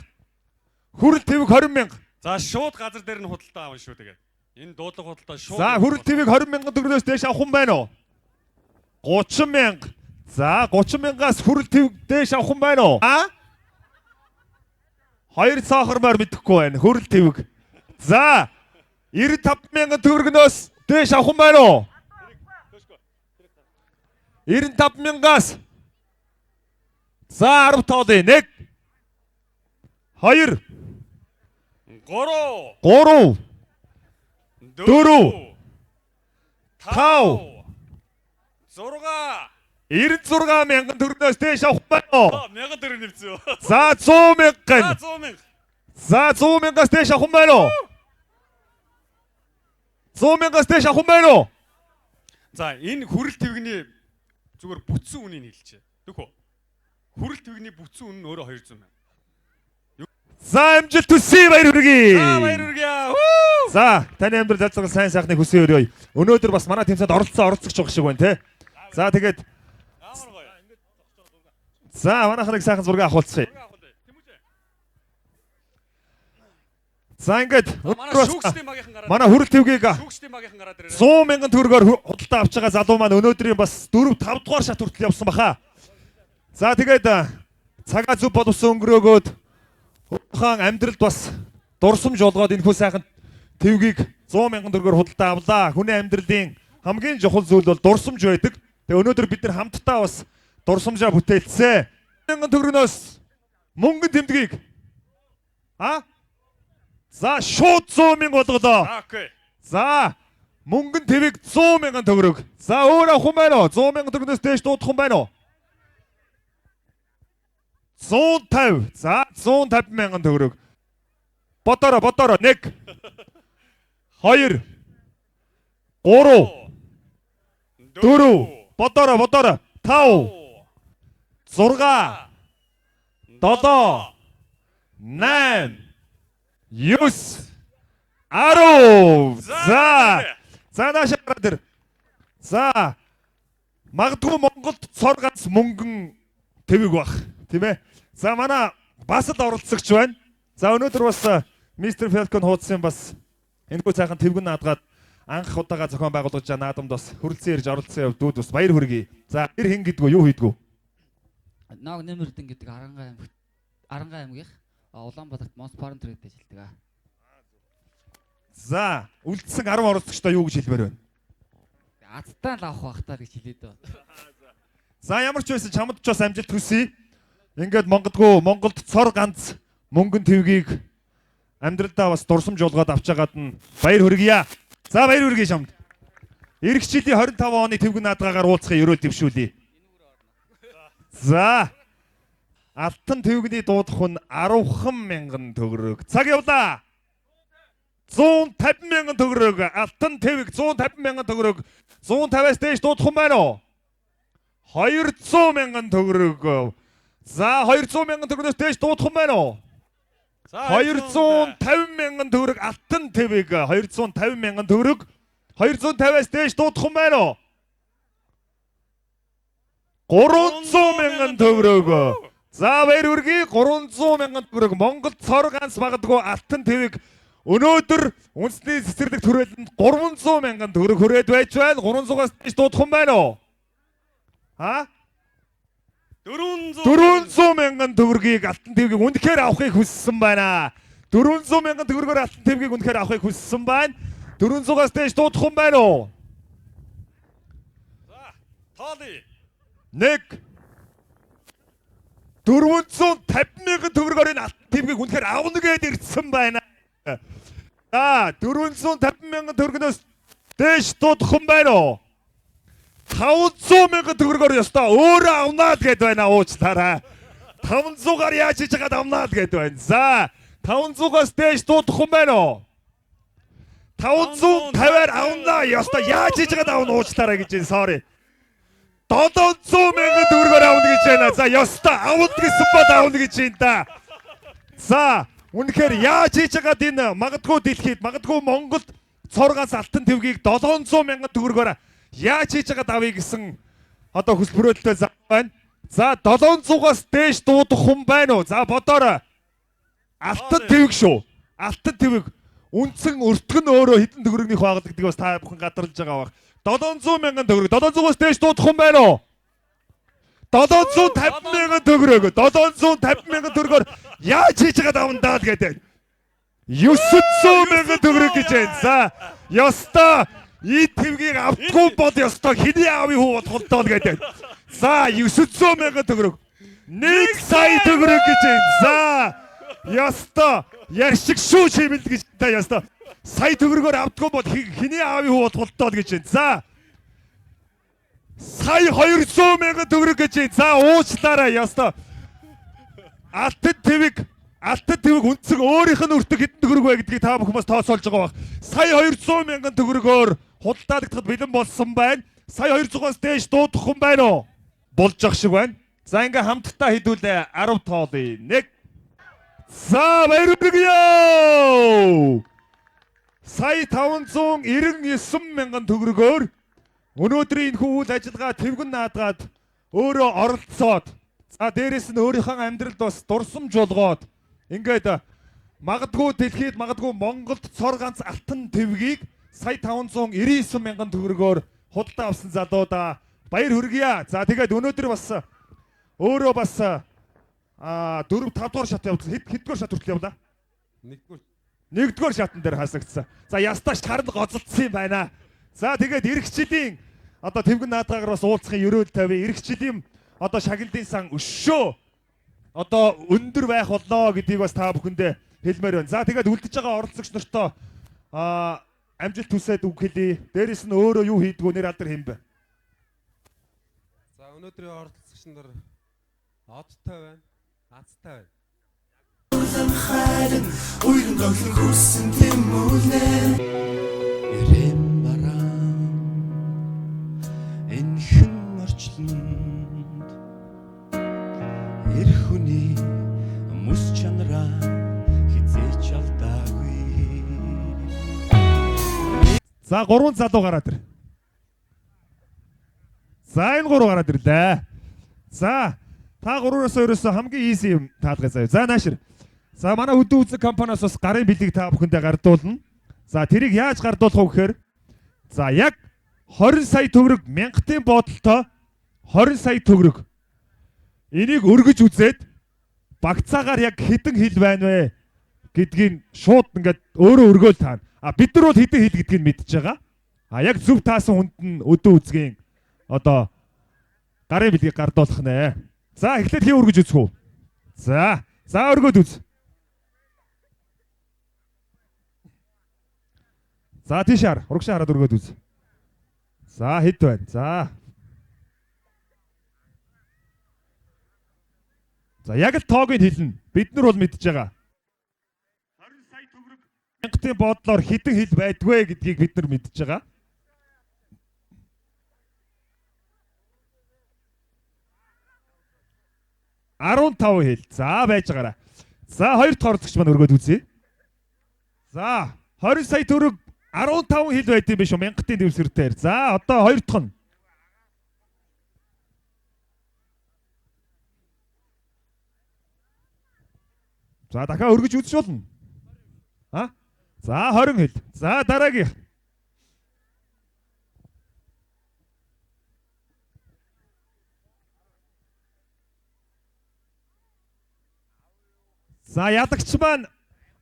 Хүрэл твэг 20000. За шууд газар дээр нь худалдаа авна шүү тэгээд. Энэ дуудлага худалдаа шууд. За хүрэл твэг 20000 төгрөгнөөс дээш авах юм байна уу? 30 мянга. За 30 мянгаас хүрэл төв дээш авах юм байна уу? А? Хоёр цаохор морь мэдэхгүй байна. Хүрэл твг. За 95 мянган төгрөгнөөс дээш авах юм байна уу? 95 мянгаас. За 10 тоолъё. 1 2 3 3 4 5 6 96 мянган төгрөгнөөс дээш авах юм байна уу? 1000 төгрөг нэмсэн. За 100 мянган. За 100 мянга. За 100 мянгаас дээш авах юм байна уу? 100 мянгаас дээш авах юм байна уу? За энэ хүрэл твгний зүгээр бүтсэн үнийг хэлчихэ. Түх үү? Хүрэл твгний бүтсэн үн нь өөрөө 200 мянга. За амжилт хүсье, баяр хүргэе. За баяр хүргэе. За таны амьдрал зал зал сайн сайхныг хүсье өрөөе. Өнөөдөр бас манай тэмцээнд оролцсон оролцогч байгаа шиг байна те. За тэгээд Амар гоё. за манайхныг сайхан зураг авахулцгаая. За ингээд Манай өнөөдөр бас шүүгчдийн багийнхан гараад. манай хүрэл твгийг Шүүгчдийн багийнхан гараад ирээрэй. 100 мянган төгрөгөөр худалдаа авч байгаа залуу маань өнөөдрийн бас 4 5 дугаар шат хүртэл явсан баха. За тэгээд цагаа зөв боловсон өнгөрөөгөөд өөрийнхөө амьдралд бас дурсамж болгоод энэхүү сайхан твгийг 100 мянган төгрөгөөр худалдаа авлаа. Хүний амьдралын хамгийн чухал зүйл бол дурсамж байдаг. Тэгээ өнөөдөр бид нар хамтдаа бас дурсамжаа бүтээлцээ. Мянган төгрөгнөөс мөнгөн тэмдгийг а за шууд 100 мянга болголоо. За окей. За мөнгөн твийг 100 мянган төгрөг. За өөр авах юм байна уу? 100 мянган төгрөгнөөс дээш дуудах юм байна уу? 150. За 150 мянган төгрөг. Бодороо бодороо 1 2 3 4 бодороо бодороо 5 6 7 8 9 10. За. За наашаа гараад ир. За магадгүй Монголд цор ганц мөнгөн твэг бах, тийм ээ. За манай бас л оролцогч байна. За өнөөдөр бас Мистер Falcon хуудсын бас энэхүү сайхан твгэн наадгаад анх удаага зохион байгуулж байгаа наадамд бас хүрэлцэн ирж оролцсон явдууд бас баяр хүргэе. За нэр хэн гэдгүү юу хийдгүү? Ног Нэмэрдэн гэдэг Аранга аймагт Аранга аймгийнх Улаанбаатарт Монс Фарм Трейд ажилладаг. За үлдсэн 10 оролцогчдоо юу гэж хэлмээр байна? Азтаа л авах байх таа гэж хэлээд байна. За ямар ч байсан чамд ч бас амжилт хүсье. Ингээд Монголдгүй Монголд цор ганц мөнгөн твгийг амьдралдаа бас дурсамж болгоод авч байгаад нь баяр хүргье. За баяр хүргэе чамд. Ирэх жилийн 25 оны твгэн наадгаагаар уулзахын өрөөл дэвшүүлье. За Алтан твгний дуудах нь 10 мянган төгрөг. Цаг явлаа. 150 мянган төгрөг. Алтан твг 150 мянган төгрөг. 150-аас дээш дуудах юм байна уу? 200 мянган төгрөг. За 200 мянган төгрөгнөөс дээш дуудах юм байна уу? За 250 мянган төгрөг алтан твг 250 мянган төгрөг 250-аас дээш дуудах юм байна уу? 300 мянган төгрөг. За баяр хүргэе 300 мянган төгрөг Монгол цор ганц магадгүй алтан твг өнөөдөр үндэсний цэцэрлэг түрээлэнд 300 мянган төгрөг хүрээд байж байна. 300-аас дээш дуудах юм байна уу? А? 400 400 мянган төгрөгийг алтан твгийг үнэхээр авахыг хүссэн байна. 400 мянган төгрөгөөр алтан твгийг үнэхээр авахыг хүссэн байна. 400-аас дээш дуудах юм байна уу? За тоолъё. 1 450 мянган төгрөгөөр энэ алтан твгийг үнэхээр авна гэд ирсэн байна. За 450 мянган төгрөгнөөс дээш дуудах юм байна уу? 500 мянган төгрөгөөр ёстой өөрөө авнаа л гэд байна уучлаарай. 500-аар яаж хийж байгаад авнаа л гэд байна. За 500-аас дээш дуудах юм байна уу? 550-аар авнаа ёстой яаж хийж байгаад авна уучлаарай гэж байна. Sorry. 700 мянган төгрөгөөр авна гэж байна. За ёстой авна гэсэн бол авна гэж байна да. За үнэхээр яаж хийж байгаад энэ магадгүй дэлхийд магадгүй Монголд цоргоос алтан твгийг 700 мянган төгрөгөөр яаж хийж байгаад авъя гэсэн одоо хүсэл мөрөөдөлтэй зам байна. За 700-аас дээш дуудах хүн байна уу? За бодоорой. Алтан твэг шүү. Алтан твэг үндсэн өртгөн өөрөө хэдэн төгрөгнийх байгадаг гэдэг бас та бүхэн гадарлаж байгаа бах. 700 мянган төгрөг. 700-аас дээш дуудах хүн байна уу? 750 мянган төгрөг. 750 мянган төгрөгөөр яаж хийж байгаа давандаа л гэдэг. 900 мянган төгрөг гэж байна. За, ёстой ийм твгийг автгүй бол ёстой хэний аавын хүү болох л доо л гэдэг. За, 900 мянган төгрөг. 1 сая төгрөг гэж байна. За, ёстой яршиг шүү чимэл гэж та ёстой. Сая төгрөгөөр автгүй бол хэний аавын хүү болох л доо л гэж байна. За, сая 200 мянган төгрөг гэж байна. За, уучлаарай ёстой. Алтан твиг Алтан твиг үндсэн өөрийнх нь өртөг хэдэн төгрөг вэ гэдгийг та бүхэн бас тооцоолж байгаа бах. Сая 200 мянган төгрөгөөр худалдаалагдахад бэлэн болсон байна. Сая 200-аас дээш дуудах хүн байна уу? Болж ах шиг байна. За ингээ хамтдаа хэдүүлээ 10 тоолъё. 1. За баяр хүргэе. Сая 599 мянган төгрөгөөр өнөөдрийн энэхүү үйл ажиллагаа твгэн наадгаад өөрөө оролцоод за дээрэс нь өөрийнхөө амьдралд бас дурсамж болгоод ингээд магадгүй дэлхийд магадгүй Монголд цор ганц алтан твгийг сая 599 мянган төгрөгөөр худалдаа авсан залуудаа баяр хүргье. За тэгээд өнөөдөр бас өөрөө бас 4 5 дугаар шат явуулсан. Хэд хэддүгээр шат хүртэл явлаа? Нэгдүгээр. Нэгдүгээр шатан дээр хасагдсан. За ястаа шарн гоцолдсон юм байна. За тэгээд эх жилийн одоо твгэн наадгаагаар бас уулзахын ерөөл тавь. Эх жилийн одоо шагналын сан өшөө одоо өндөр байх болноо гэдгийг бас та бүхэндээ хэлмээр байна. За тэгээд үлдэж байгаа оролцогч нартаа амжилт хүсээд үг хэлье. Дээрэс нь өөрөө юу хийдгүү нэр алдар хэм бэ? За өнөөдрийн оролцогч нар одтой байна. Азтай байна. Хайлан уйран тоглон хүссэн тэмүүлнэ. Эрэм бараан энхэн орчлонд эр хүний мэс чанараа хизээч алдаагүй. За 3 залуу гараад ир. За энэ 3 гараад ирлээ. За та гураас ерөөсөө хамгийн easy юм таалгая заяа. За наашир. За манай хөдөө үзэг компаниас бас гарын бэлгийг та бүхэндээ гардуулна. За тэрийг яаж гардуулах вэ гэхээр за яг 20 сая төгрөг мянгатын бодолтой 20 сая төгрөг. Энийг өргөж үзээд багцаагаар яг хэдэн хил байна вэ гэдгийг шууд ингээд өөрөө өргөөл таана. А бид нар бол хэдэн хил гэдгийг мэдж байгаа. А яг зөв таасан хүнд нь өдөө үзгийн одоо гарын бэлгийг гардуулах нэ. За эхлээд хин өргөж үзэх үү? За, за өргөөд үз. За тийш хар, урагшаа хараад өргөөд үз. За хэд байна? За. За яг л тоог нь хэлнэ. Бид нар бол мэдж байгаа. 20 сая төгрөг мянгатын бодлоор хэдэн хил байдгүй гэдгийг бид нар мэдж байгаа. 15 хил. За байж байгаарай. За хоёр дахь оролцогч маань өргөөд үзье. За 20 сая төгрөг 15 хил байд юм биш үү? Мянгатын дэвсгэр дээр. За одоо хоёр дахь нь. За дахиад өргөж үзэж болно. А? За 20 хил. За дараагийнх. За ялагч маань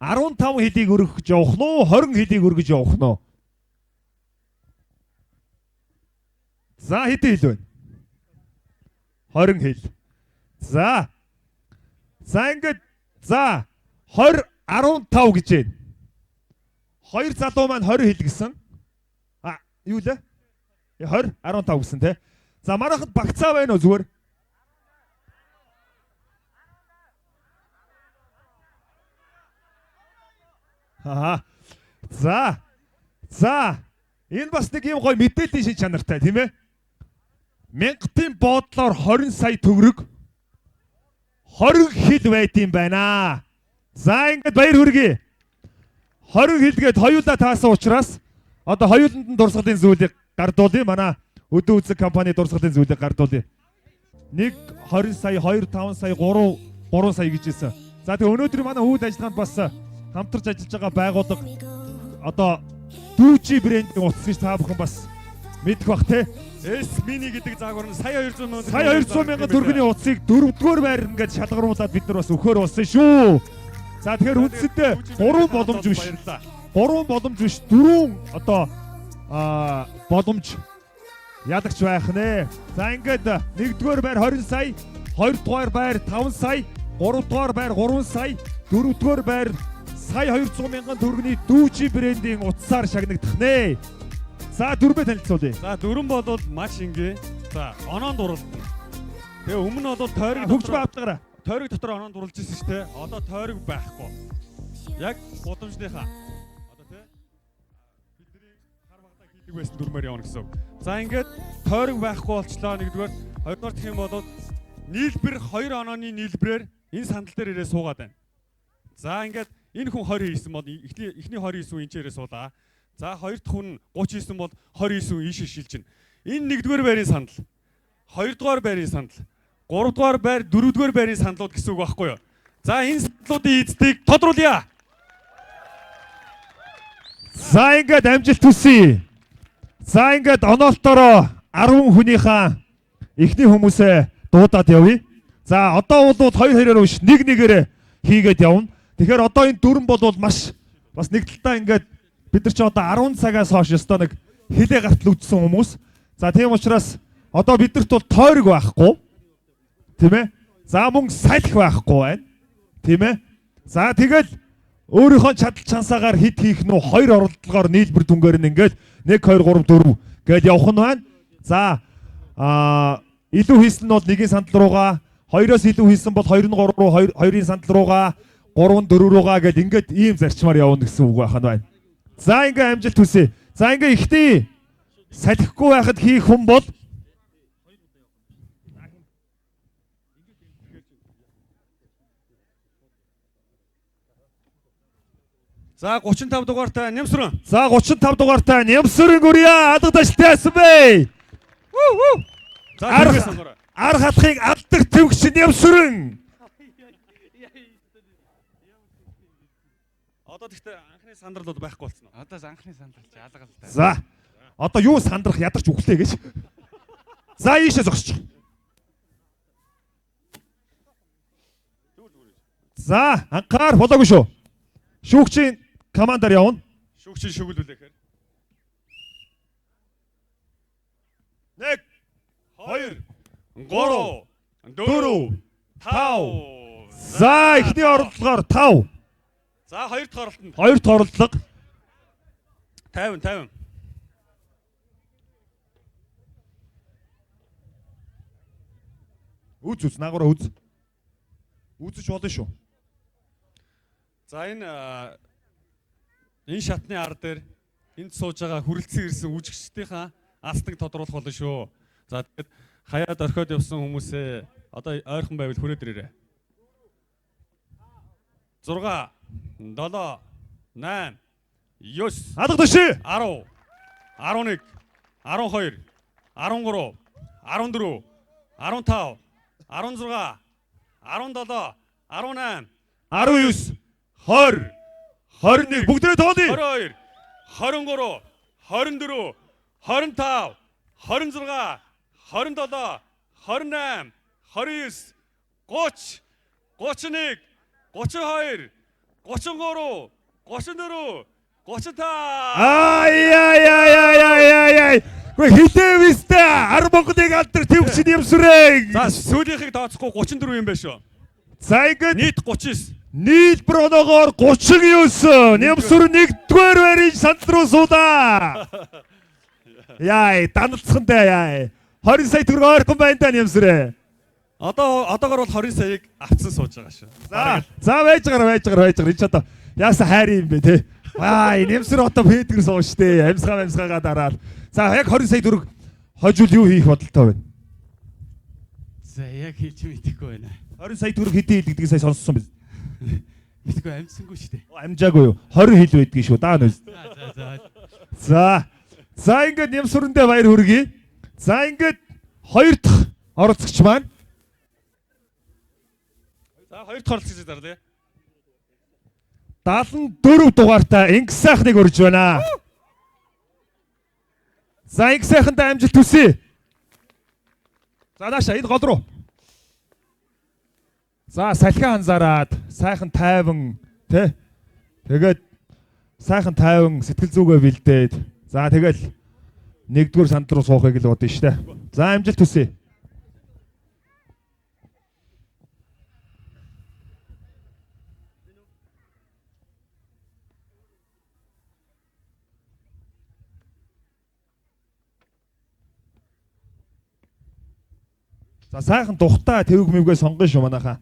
15 хилийг өргөх гэж явах нь уу? 20 хилийг өргөж явах нь уу? За хэдэн хил байна? 20 хил. За. За ингээд за 20 15 гэж байна. Хоёр залуу маань 20 хил гэсэн. А юу лээ? 20 15 гэсэн те. За манайхад багцаа байна уу зүгээр? Аа. За. За. Энэ бас нэг юм гоё мэдээллийн шин чанартай тийм ээ. Мянгатын бодлоор 20 сая төгрөг 20 хил байд юм байна. За ингээд баяр хүргэе. 20 хилгээд хоёулаа таасан учраас одоо хоёуланд нь дурсгалын зүйлийг гардуулъя. Манай өдөө үзэг компани дурсгалын зүйлийг гардуулъя. 1 20 сая, 2 5 сая, 3 3 сая гэж хэлсэн. За тэгээ өнөөдөр манай үйл ажиллагаанд бас хамтарч ажиллаж байгаа байгууллага одоо Дүүжи брендийн утас гэж та бүхэн бас Мэдэх бах те. S mini гэдэг загвар нь сая 200 мянган Сая 200 мянган төгрөгийн утсыг дөрөвдүгээр байр ингээд шалгаруулад бид нар бас өгөхөр болсон шүү. За тэгэхээр үндсэндээ 3 боломж биш. 3 боломж биш 4 одоо боломж ялагч байх нэ. За ингээд 1-р байр 20 сая, 2-р байр 5 сая, 3-р байр 3 сая, 4-р байр сая 200 мянган төгрөгийн дүүжи брендийн утсаар шагнагдах нэ. За дөрвөө танилцуулъя. За дөрвөн болвол маш энгийн. За оноо дурлалт. Тэгээ өмнө нь бол тойрог хөгжмөө авдагаараа. Тойрог дотор оноо дурлж ирсэн шүү дээ. Одоо тойрог байхгүй. Яг гудамжныхаа одоо тий бидний хар багтаа хийдэг байсан дүрмээр явна гэсэн үг. За ингээд тойрог байхгүй болчлоо нэгдүгээр, хоёрдугаар гэх юм бол нийлбэр хоёр онооны нийлбэрээр энэ сандал дээр ирээ суугаад байна. За ингээд энэ хүн 20 хийсэн бол эхний 29 хүн энэ ч ирээ суулаа. За хоёр дахь хүн 39 бол 29 хүн ийшээ шилжинэ. Энэ нэгдүгээр байрын сандал, хоёрдугаар байрын сандал, гуравдугаар байр, дөрөвдүгээр байрын сандлууд гэсэн үг байхгүй юу? За энэ сандлуудын эздийг тодруулъя. За ингээд амжилт хүсье. За ингээд оноолтороо 10 хүнийхээ эхний хүмүүсээ дуудаад явъя. За одоо бол 2-2-оор биш 1-1-ээр хийгээд явна. Тэгэхээр одоо энэ дөрвөн бол маш бас нэг талдаа ингээд бид нар ч одоо 10 цагаас хойш ёстой нэг хилээ гартал үдсэн хүмүүс. За тийм учраас одоо биднэрт бол тойрог байхгүй. Тийм ээ? За мөн салхи байхгүй байна. Тийм ээ? За тэгэл өөрийнхөө чадал чансаагаар хит хийх нь хоёр оролдлогоор нийлбэр дүнгээр нь ингээд 1 2 3 4 гээд явах нь байна. За илүү хийсэн нь бол нэгийн сандал руугаа, хоёроос илүү хийсэн бол 2 нь 3 руу, 2-ын сандал руугаа, 3 нь 4 руугаа гээд ингээд ийм зарчмаар явна гэсэн үг байх нь байна. За ингээ амжилт хүсье. За ингээ ихний салхигүй байхад хийх хүн бол За 35 дугаартай Нямсран. За 35 дугаартай Нямсран гүрья алгад ажилтай яасан бэ? За тэргээс сонгороо. Ар халахыг алдаг твгч Нямсран. Одоо тэгтээ анхны сандрал бол байхгүй болсон уу? Одоо анхны сандрал чи алга л та. За одоо юу сандрах ядарч үглээ гэж. За ийшээ зогсчих. За анхаар болоогүй шүү. Шүүгчийн командаар явна. Шүүгчийн шүглүүлэхээр. 1 2 3 4 5. За эхний оролдлогоор 5. За хоёр дахь оролтонд. Хоёр дахь оролдлого. 50 50. Үз үз наагаараа үз. Үзэж болно шүү. За энэ шатны ар дээр энд сууж байгаа хүрэлцэн ирсэн үжигчдийнхаа алстаг тодруулах болно шүү. За тэгэхэд хаяад орхиод явсан хүмүүсээ одоо ойрхон байвал хүрээд ирээрэй. 6 7 8 9 Алга төшөө. 10 11 12 13 14 15 16 17 18 19 20 21 бүгдээ тоолъё. 22 23 24 25 26 27 28 29 30 31 32 33 34 35. Ай ай ай ай ай ай ай. Гүй хилээ вистэ ар Монголыг алдар твгч нэмсрэг. За сүүлийнхийг тооцохгүй 34 юм байна шүү. За ингээд нийт 39. Нийлбэр оноогоор 39. Нямсүр 1-р байрын сандал руу суулаа. Яй, даналцхантай яй. 20 сая төгрөг ойрхон байна да Нямсүрээ. Одоогор бол 20 саяыг авцсан сууж байгаа шүү. За байж гараа. Энэ ч одоо яасан хайр юм бэ те. Аа, Нямсүр одоо пэдгэр сууж штэ. Амьсгаа дараад. За яг 20 сая төгрөг хожил юу хийх бодолтой байна? За яг хэлж мэдэхгүй байна. 20 сая төгрөг хэдийн хил гэдгийг сая сонссон биз? Мэдгүй амжсангүй шүү дээ. Амжаагүй юу? 20 хил байдгийг шүү. Даа нэ. За. За ингээд Нямсүрэндээ баяр хүргэе. За ингээд хоёр дахь оролцогч маань. За хоёр дахь оролцогчийг зарлая. 74 дугаартай Инг сайхныг урьж байна. За их сайхантай амжилт хүсье. За нааша энэ гол руу. За салхиа анзаараад сайхан тайван тэ. Тэгээд сайхан тайван сэтгэл зүгээ бэлдээд за тэгэл нэгдүгээр санд руу суухыг л бодно штэ. За амжилт хүсье. За сайхан тухтай тэвг мэвгээ сонгоно шүү манайхаа.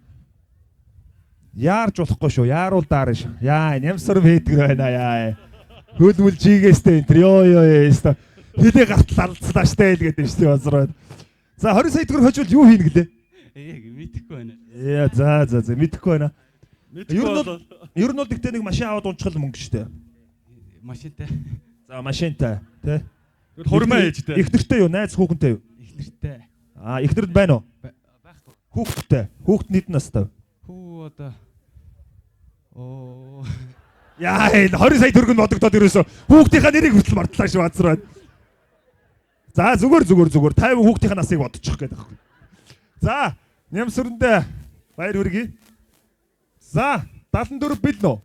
Яарч болохгүй шүү. Яаруул даарна шүү. Яа, нямсар бэдгэр байна яа. Хөлмөл жигээстэй энэ төр ёо ёо ёо. Хилээ гартал алдслаа штэ л гэдэг штэ базар байна. За 20 сая төгрөг хожвол юу хийнэ гэлээ? Яг мэдэхгүй байна. Яа, за за за мэдэхгүй байна. Мэдэхгүй Ер нь бол ер нь бол тэгтээ нэг машин аваад унчихвал мөнгө штэ. Машинтай. За машинтай тий. Тэгвэл хурмаа ээжтэй. Эхнэртэй юу? Найз хүүхэнтэй юу? Эхнэртэй. Аа, эхнэр байна уу? Байхгүй. Хүүхэдтэй. Хүүхэд нь хэдэн настай вэ? Хүү одоо оо Яа, энэ 20 сая төгрөг нь бодогдоод ерөөсө хүүхдийнхаа нэрийг хүртэл мартлаа шүү базар байна. За зүгээр зүгээр зүгээр 50 хүүхдийнхаа насыг бодчих гээд байгаа юм. За, нямсрэндээ баяр хүргэе. За, 74 бэлэн үү?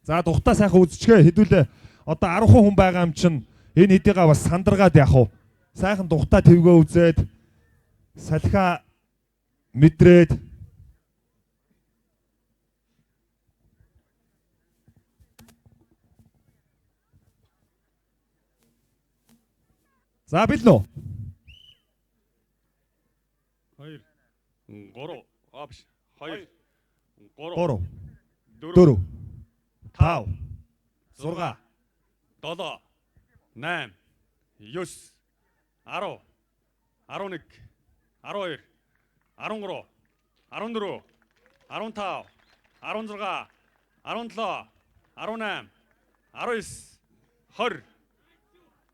За, тухтаа сайхан үзчихээ хэдүүлээ. Одоо 10 хүн байгаа юм чинь энэ хэдийгаа бас сандаргаад яах вэ? Сайхан тухтаа твгөө үзээд салхиа мэдрээд. За бэлэн үү? 2 3 аа биш 2 3 3 4 4 5 6 7 8 9 10 11 12 13 14 15 16 17 18 19 20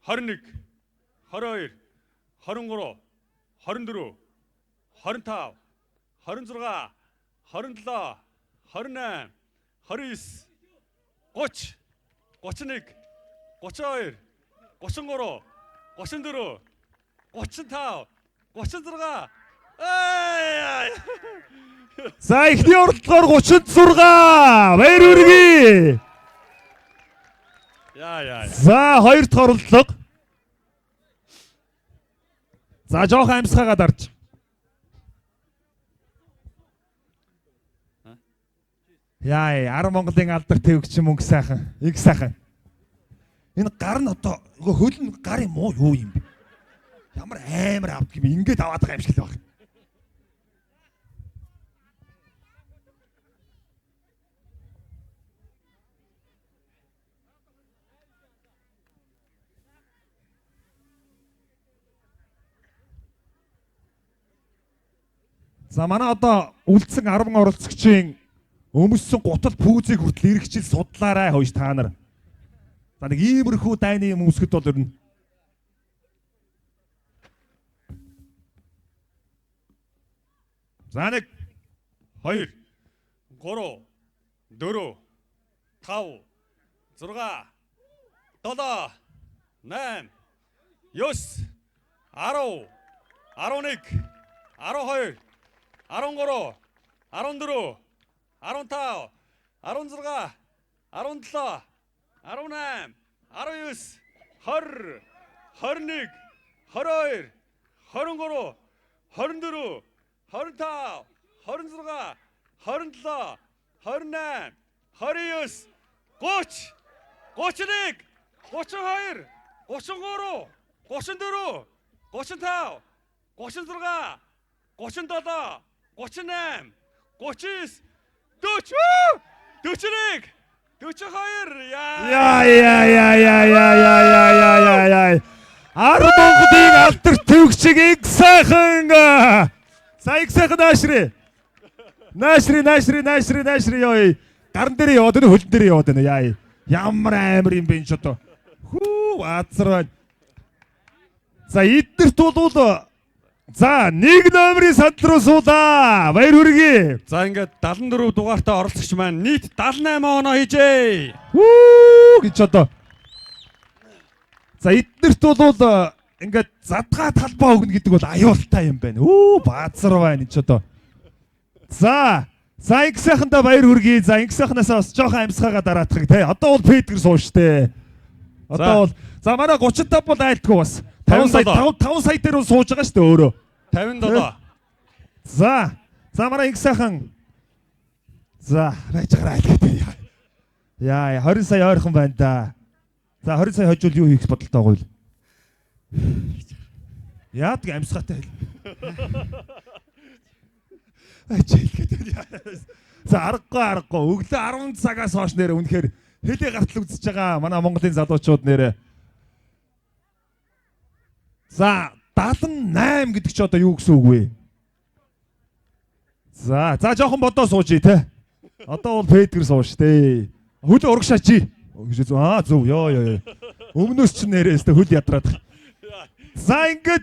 21 22 23 24 25 26 27 28 29 30 31 32 33 34 35 36. Ай. За эхний оролдлогоор 36 баяр хүргэе. Яа яа. За хоёр дахь оролдлого. За жоохон амьсгаагаа дарж. Яа, 10 Монголын алдар твгч мөнгө сайхан. Их сайхан. Энэ гар нь одоо хөл нь гар юм уу юу юм бэ? Ямар амар авдаг юм ингээд аваад байгаа юм шиг л баг. За манай одоо үлдсэн 10 оролцогчийн өмссөн гутал пүүзийг хүртэл ирэх жил судлаарай хойш та нар. За нэг иймэрхүү дайны юм өмсгөд бол ер нь. За 1 2 3 4 5 6 7 8 9 10 11 12 13 14 15 16 17 18 19 20 21 22 23 24 25 26 27 28 29 30 31 32 33 34 35 36 37 38 39 40 41 42 яа Яа яа яа яа яа яа яа яа яа яа. Ар Монголын алдар твгчиг их сайхан. За их сайхан наашрий. Наашрий наашрий наашрий наашрий ёо. Гаран дээр яваад байна, хөлн дээр яваад байна. Яа. Ямар амар юм бэ энэ ч одоо. Хүү азар байна. За эднэрт бол за нэг номерын сандал руу суулаа. Баяр хүргэе. За ингээд 74 дугаартай оролцогч маань нийт 78 оноо хийжээ. Хүү гэж одоо. За эднэрт бол ингээд задгаа талбай өгнө гэдэг бол аюултай юм байна. Өө баазар байна энэ ч одоо. За за инг сайхандаа баяр хүргэе. За инг сайхнаасаа бас жоохон амьсгаагаа дараатахыг те. Одоо бол Петрэр сууш те. Одоо бол за манай 35 бол айлтгүй бас. 5 сая 5 сая дээр бол сууж байгаа шүү дээ өөрөө. 57. За за манай инг сайхан за байж байгаа айлтгүй. Яа 20 сая ойрхон байна да. За 20 сая хожуул юу хийх бодолтой байгаа вэ? Яадаг амьсгаатай хэл. Ачаал. За аргагүй. Өглөө 10 цагаас хойш нэр үнэхээр хэлээ гартал үзэж байгаа манай Монголын залуучууд нэрээ. За 78 гэдэг чи одоо юу гэсэн үг вэ? За за жоохон бодоо сууж те. Одоо бол Петрэр сууш те. Хөл урагшаач. Аа зөв ёо ёо. Өмнөөс ч нэрээс тэ хөл ядраад. За ингээд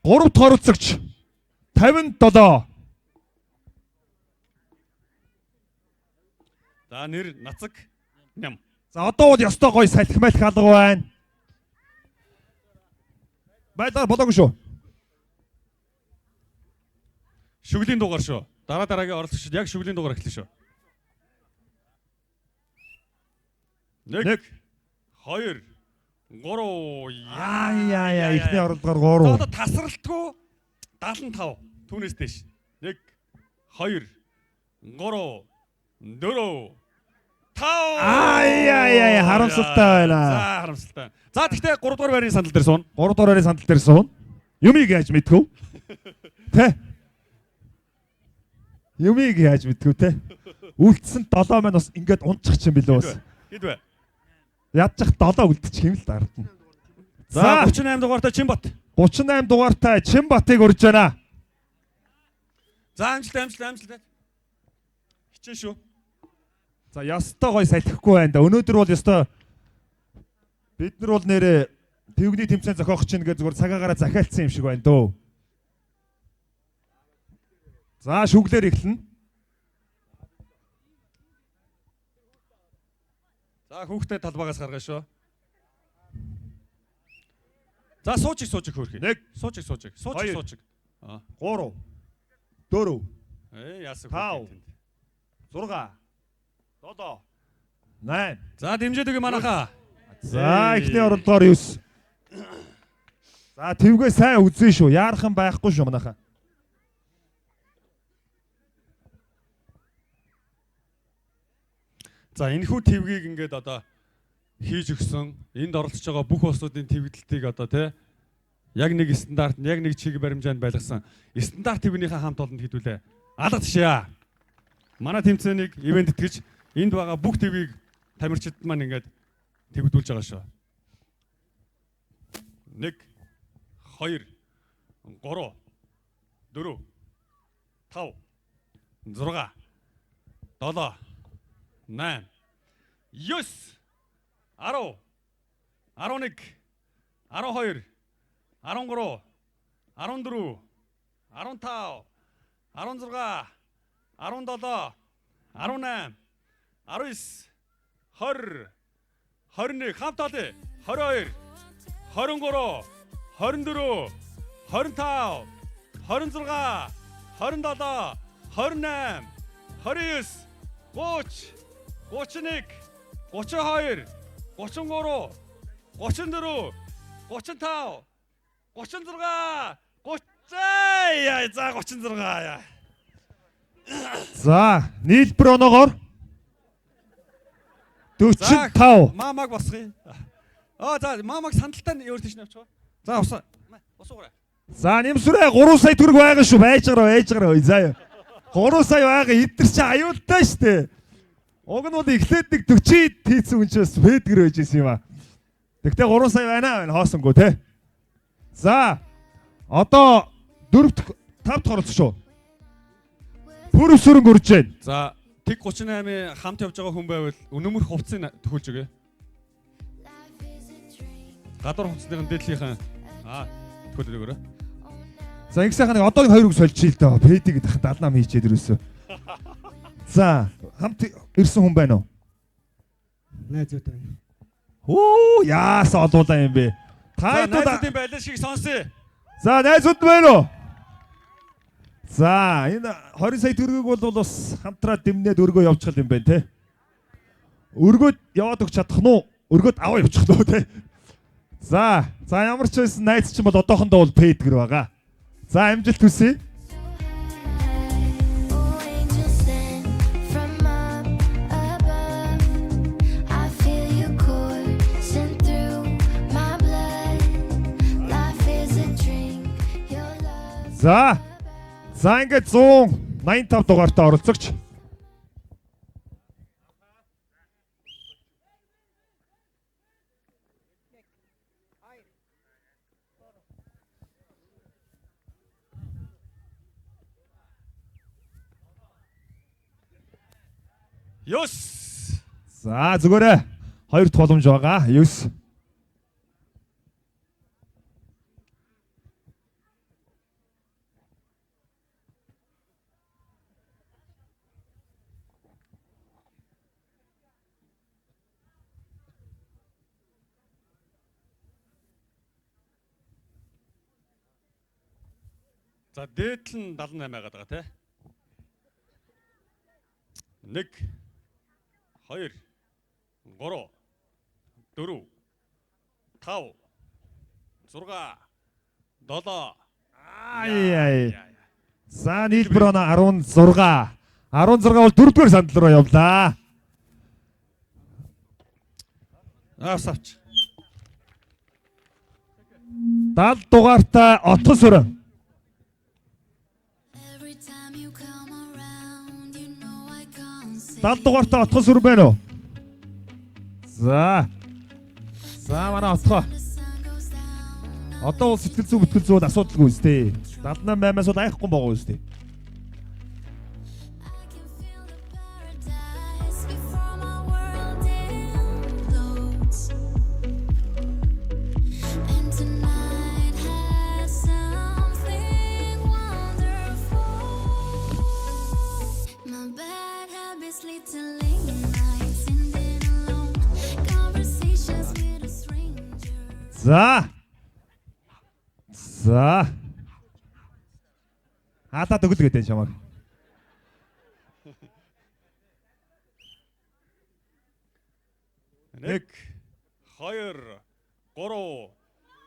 3 дахь оролцогч 57. За нэр Нацаг ням. За одоо бол ёстой гоё салхи малх алга байна. Байлаа болоогүй шүү. Шүглийн дугаар шүү. Дараа дараагийн оролцогчид яг шүглийн дугаар эхэлнэ шүү. 1 2 3. Аа яа яа эхний оролдогоор 3. Одоо тасралтгүй 75 түүнээс дээш. 1 2 3 4 5. Аа яа яа харамсалтай байна. За харамсалтай. За тэгтээ 3 дугаар байрны сандал дээр сууна. 3 дугаар байрны сандал дээр сууна. Юмыг яаж мэдхв? Тэ? Юмыг яаж мэдхв те? Үлдсэн 7 маань бас ингээд унчих юм билүү бас. Хэд вэ? Ядчих 7 үлдчих юм л дардна. За 38 дугаартай Чинбат. 38 дугаартай Чинбатыг урьж байна. За амжилт. Хичээн шүү. За ёстой гоё салхихгүй байна да. Өнөөдөр бол ёстой бид нар бол нэрээ төвгний тэмцээн зохиох чинь гэж зүгээр цагаагаараа захиалцсан юм шиг байна дөө. За шүглээр эхэлнэ. За хүүхдээ талбаагаас гаргая шүү. За суучих хөөрхий. 1 суучих. 3 4 яасан 5 6 7 8. За дэмжиж өгье манайхаа. За эхний оролдогоор 9. За твгээ сайн үзэн шүү. Яархан байхгүй шүү манайхаа. За энэхүү твгийг ингээд одоо хийж өгсөн энд оролцож байгаа бүх улсуудын твгэлтийг одоо те яг нэг стандарт, яг нэг чиг баримжаанд байлгасан стандарт твгнийхээ хамт олонд хэдүүлээ. Алга тишээ. Манай тэмцээнийг ивент итгэж энд байгаа бүх твгийг тамирчид маань ингээд твгдүүлж байгаа шүү. 1 2 3 4 5 6 7 8 9 10 11 12 13 14 15 16 17 18 19 20 21 хамт олъё 22 23 24 25 26 27 28 29 30 31 32 33 34 35 36 30 яа за 36 яа. За нийлбэр оноогоор 45. Мамаг босгоё. Аа за мамаг сандалтай өөр тийш нь явчих. За усаа. Усуугаарай. За нэмсүрээ 3 сая төгрөг байгаа шүү. Байж гараа. За яа. 3 сая байгаа эдгэр чи аюултай штэ. Уг нь бол эхлээд нэг 40 тийцэн хүн чээс фэдгэр байж исэн юм аа. Тэгтээ 3 сая байна хоосонгүй те. За одоо 4 дахь 5 дахь оролцогч шүү. Пүрэв сүрэн өрж байна. За тэг 38-ийн хамт явж байгаа хүн байвал өнөмөр хувцсыг төхүүлж өгье. Гадуур хувцсныхын дээдлийнхэн төхүүлж өгөөрэй. За ингэ сайхан нэг одоо нэг хоёр үг сольчих л доо. Пэдиг гэдэг 78 хийчихэд ирсэн. За хамт ирсэн хүн байна уу? Найзууд байна. Хүү яасан олуулаа юм бэ? За Та хэд найзуудын байлаа шиг сонсъё. За найзууд байна уу? За энэ 20 сая төгрөгийг бол бас хамтраа дэмнээд өргөө явуучих юм байна те. Өргөөд яваад өгч чадах нь уу? Өргөөд аваа явуучих нь уу те. За за ямар ч байсан найз чинь бол одоохондоо бол пэдгэр байгаа. За амжилт хүсье. Oh, angel sent from up above. I feel you coursing through my blood. Life is a drink, your love. За. За ингээд 185 дугаартай оролцогч. Ёс. За зүгээрээ хоёр дахь боломж байгаа. 9. За дээдл нь 78 байгаад байгаа тий. 1 2 3 4 5 6 7 Ай ай. За нийлбэр оноо 16. 16 бол дөрөвдүгээр сандал руу явлаа. Авс авч. 70 дугаартай Отгон сүрэн. Every time you come around, you know I can't say 70 дугаартай Отгон сүрэн байна уу? За. За манай Отгоо. the sun goes down. Одоо бол сэтгэл зүй бүтгэл зүй бол асуудалгүй үстэй. 78-аас бол айхгүй байгаа үстэй. I can feel the paradise before my world implodes. And tonight has something wonderful. My bad habits lead to late nights ending alone. Conversations with a stranger. За. За. Хатаад өгөл гэдэг чамаг. Нэг 2 3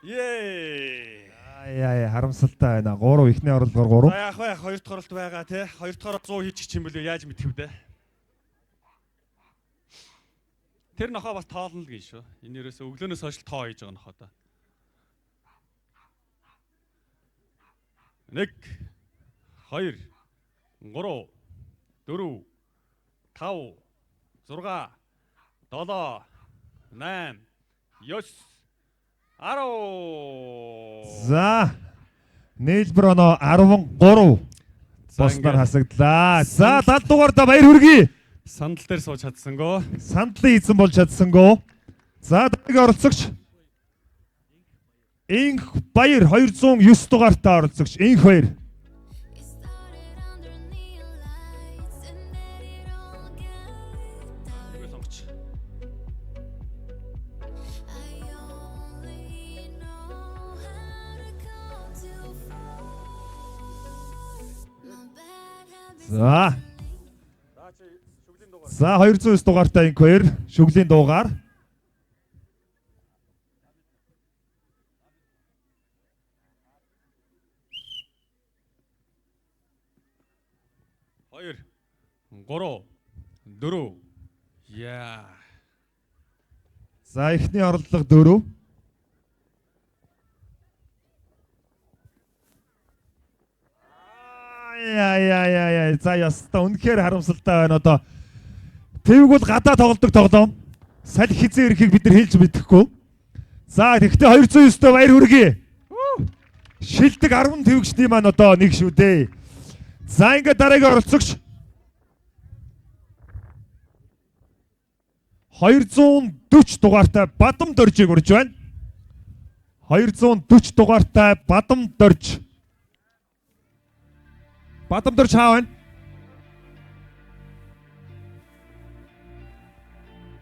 Ее. Ай ай харамсалтай байна. 3 эхний оролдлогоор 3. За яах вэ? Хоёр дахь оролт байгаа тий. Хоёр дахь оролт 100 хийчих юм бэлээ яаж мэдэх вэ? Тэр нохоо бас тоолно л гин шүү. Энэ ерөөсөө өглөөнөөс хойш л тоо хийж байгаа нохоо та. 1 2 3 4 5 6 7 8 9 10. За. Нийлбэр оноо 13 За, босноор ингээд хасагдлаа. За 70 дугаартаа баяр хүргэе. Сандал дээр сууж чадсангүй. Сандлын эзэн болж чадсангүй. За дараагийн оролцогч Инх Баяр 209 дугаартай оролцогч Инх Баяр. It started under neon lights and then it all got dark. Сонгоч. I only know how to come too far. My bad habits За. За 209 дугаартай Инх Баяр шүглийн дуугаар. Хоёр, гурав, дөрөв. Яа. За эхний оролдлого 4. Ай ай ай ай за яста үнэхээр харамсалтай байна одоо. Тэвг бол гадаа тоглодог тоглоом. Салхи хизээ ирэхийг бид нар хэлж мэдэхгүй. За тэгэхдээ 209-д баяр хүргэе. Шилдэг 10 тэвгчдийн маань одоо нэг шүү дээ. За ингээд дараагийн оролцогч 240 дугаартай Бадам Доржийг урьж байна. 240 дугаартай Бадам Дорж. Бадам Дорж хаа байна?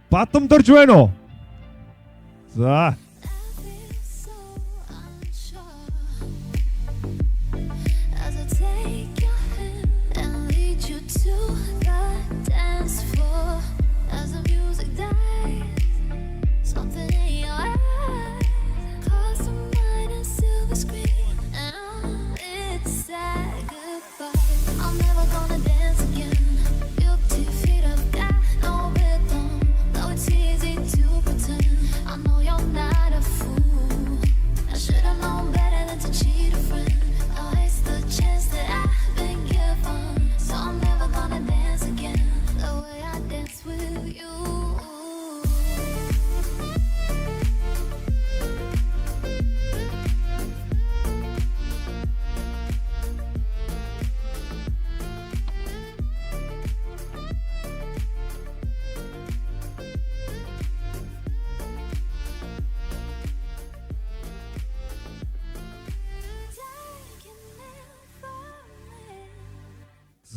Бадам Дорж байна уу? За. So unsure as I take your hand and lead you to the dance floor. As the music dies, something in your eyes calls to mind a silver screen, and oh, it's sad goodbye. I'm never gonna dance again. Guilty feet have got no rhythm, though it's easy to pretend. I know you're not a fool. I should've known better than to cheat a friend. I waste the chance that I've been given, so I'm never gonna dance again the way I dance with you.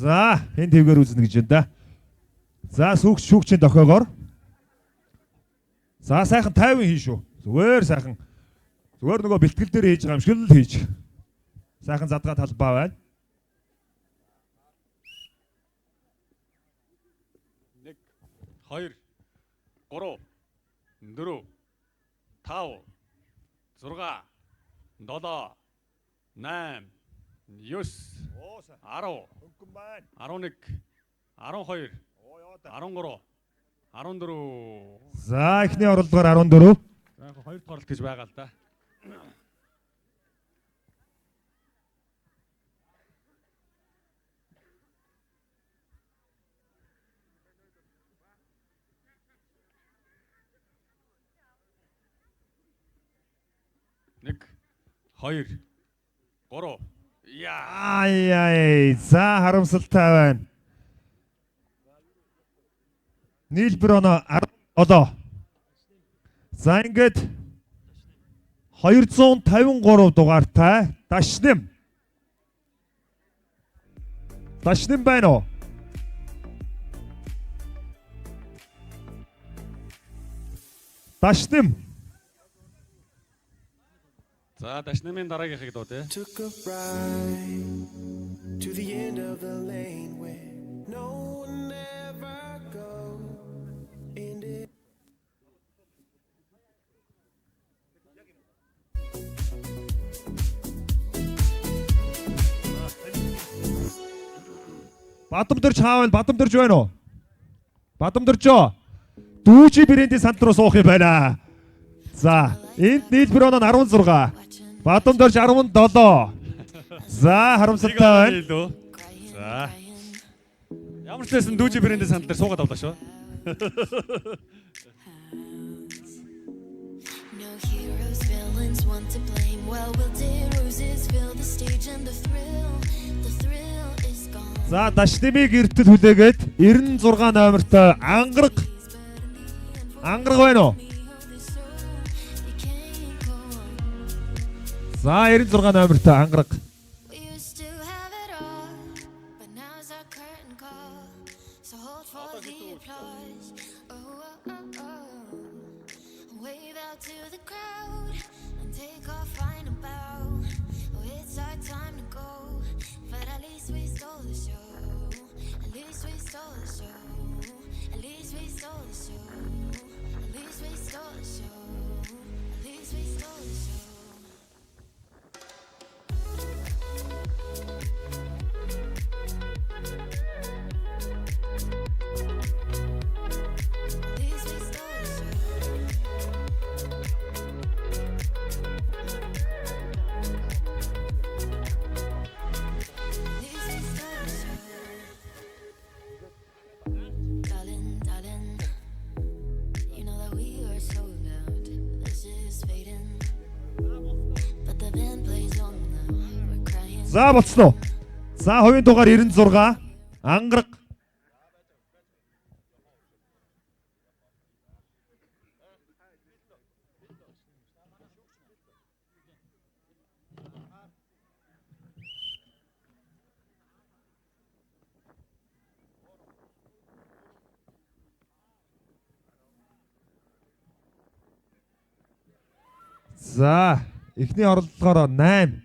За, энэ твгээр үзнэ гэж байна да. За, сүүгч шүүгчийн дохиогоор. За, сайхан 50 хийн шүү. Зүгээр сайхан. Зүгээр нөгөө бэлтгэл дээр хийж байгаа юм шиг л хийж. Сайхан задгаа талбай байна. 1 2 3 4 5 6 7 8 9 10 11 12 13 14. За, эхний оролдлогоор 14. За яг хоёр дахь оролт гэж байгаа л да. Нэг, хоёр, гурав. Яа. Ай ай, за харамсалтай байна. Нийлбэр оноо 17. За ингээд 253 дугаартай Дашним. Дашним байна уу? Дашним. За Дашнамын дараагийнхыг дуу тий. Took a ride to the end of the lane where no one ever goes. Ended. Бадамдэрч хаа байна? Бадамдэрч байна уу? Бадамдэрчөө. Дүүжи брендийн санд руу суух юм байна. За, энд нийлбэр оноо 16. Бадамдэрч 17. За, харамсалтай байна. Илүү. За. Ямар ч байсан дүүжи брендийн сандал дээр суугаад авлаа шүү. No heroes, villains, one to blame. Well, wilted roses fill the stage, and the thrill is gone. За, Дашнимыг эртэл хүлээгээд 96 номертой Ангараг. Ангараг байна уу? За, 96 номертой Ангараг. We used to have it all, but now's our curtain call. So hold for the applause. Oh, oh, oh, oh. Wave out to the crowd and take our final bow. Oh, it's our time to go, but at least we stole the show. At least we stole the show. At least we stole the show. At least we stole the show. At least we stole the show. At least we stole the show. At least we stole the show. Darling, darling, you know that we are sold out. This is fading, but the band plays on now. We're crying. За, болцсон уу? За, хувийн дугаар 96 Ангараг. За, эхний оролдлогоор 8.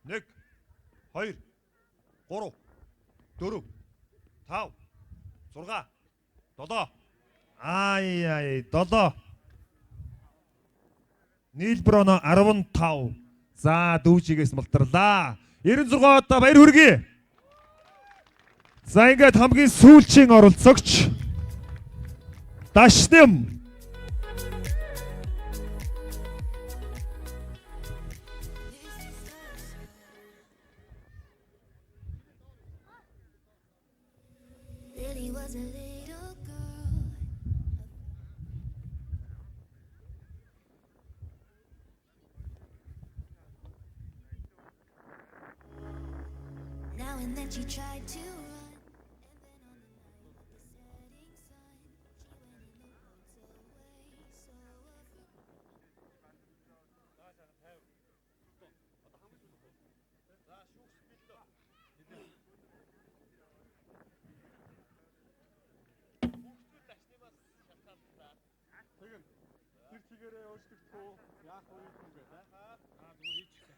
Нэг, хоёр, гурав, дөрөв, тав, зургаа, долоо. Ай ай, долоо. Нийлбэр оноо 15. За, дүүжигээс мултарлаа. 96 одоо баяр хүргэе. За, ингээд хамгийн сүүлчийн оролцогч Дашним. Lily was a little girl. Now and then she tried to run, and then on the night of the setting sun, she went in the woods away, so afraid. Тэр чигээрээ өөрчлөгдөх үү? Яах вэ гэдэг вэ? Аа зүгээр хийчих.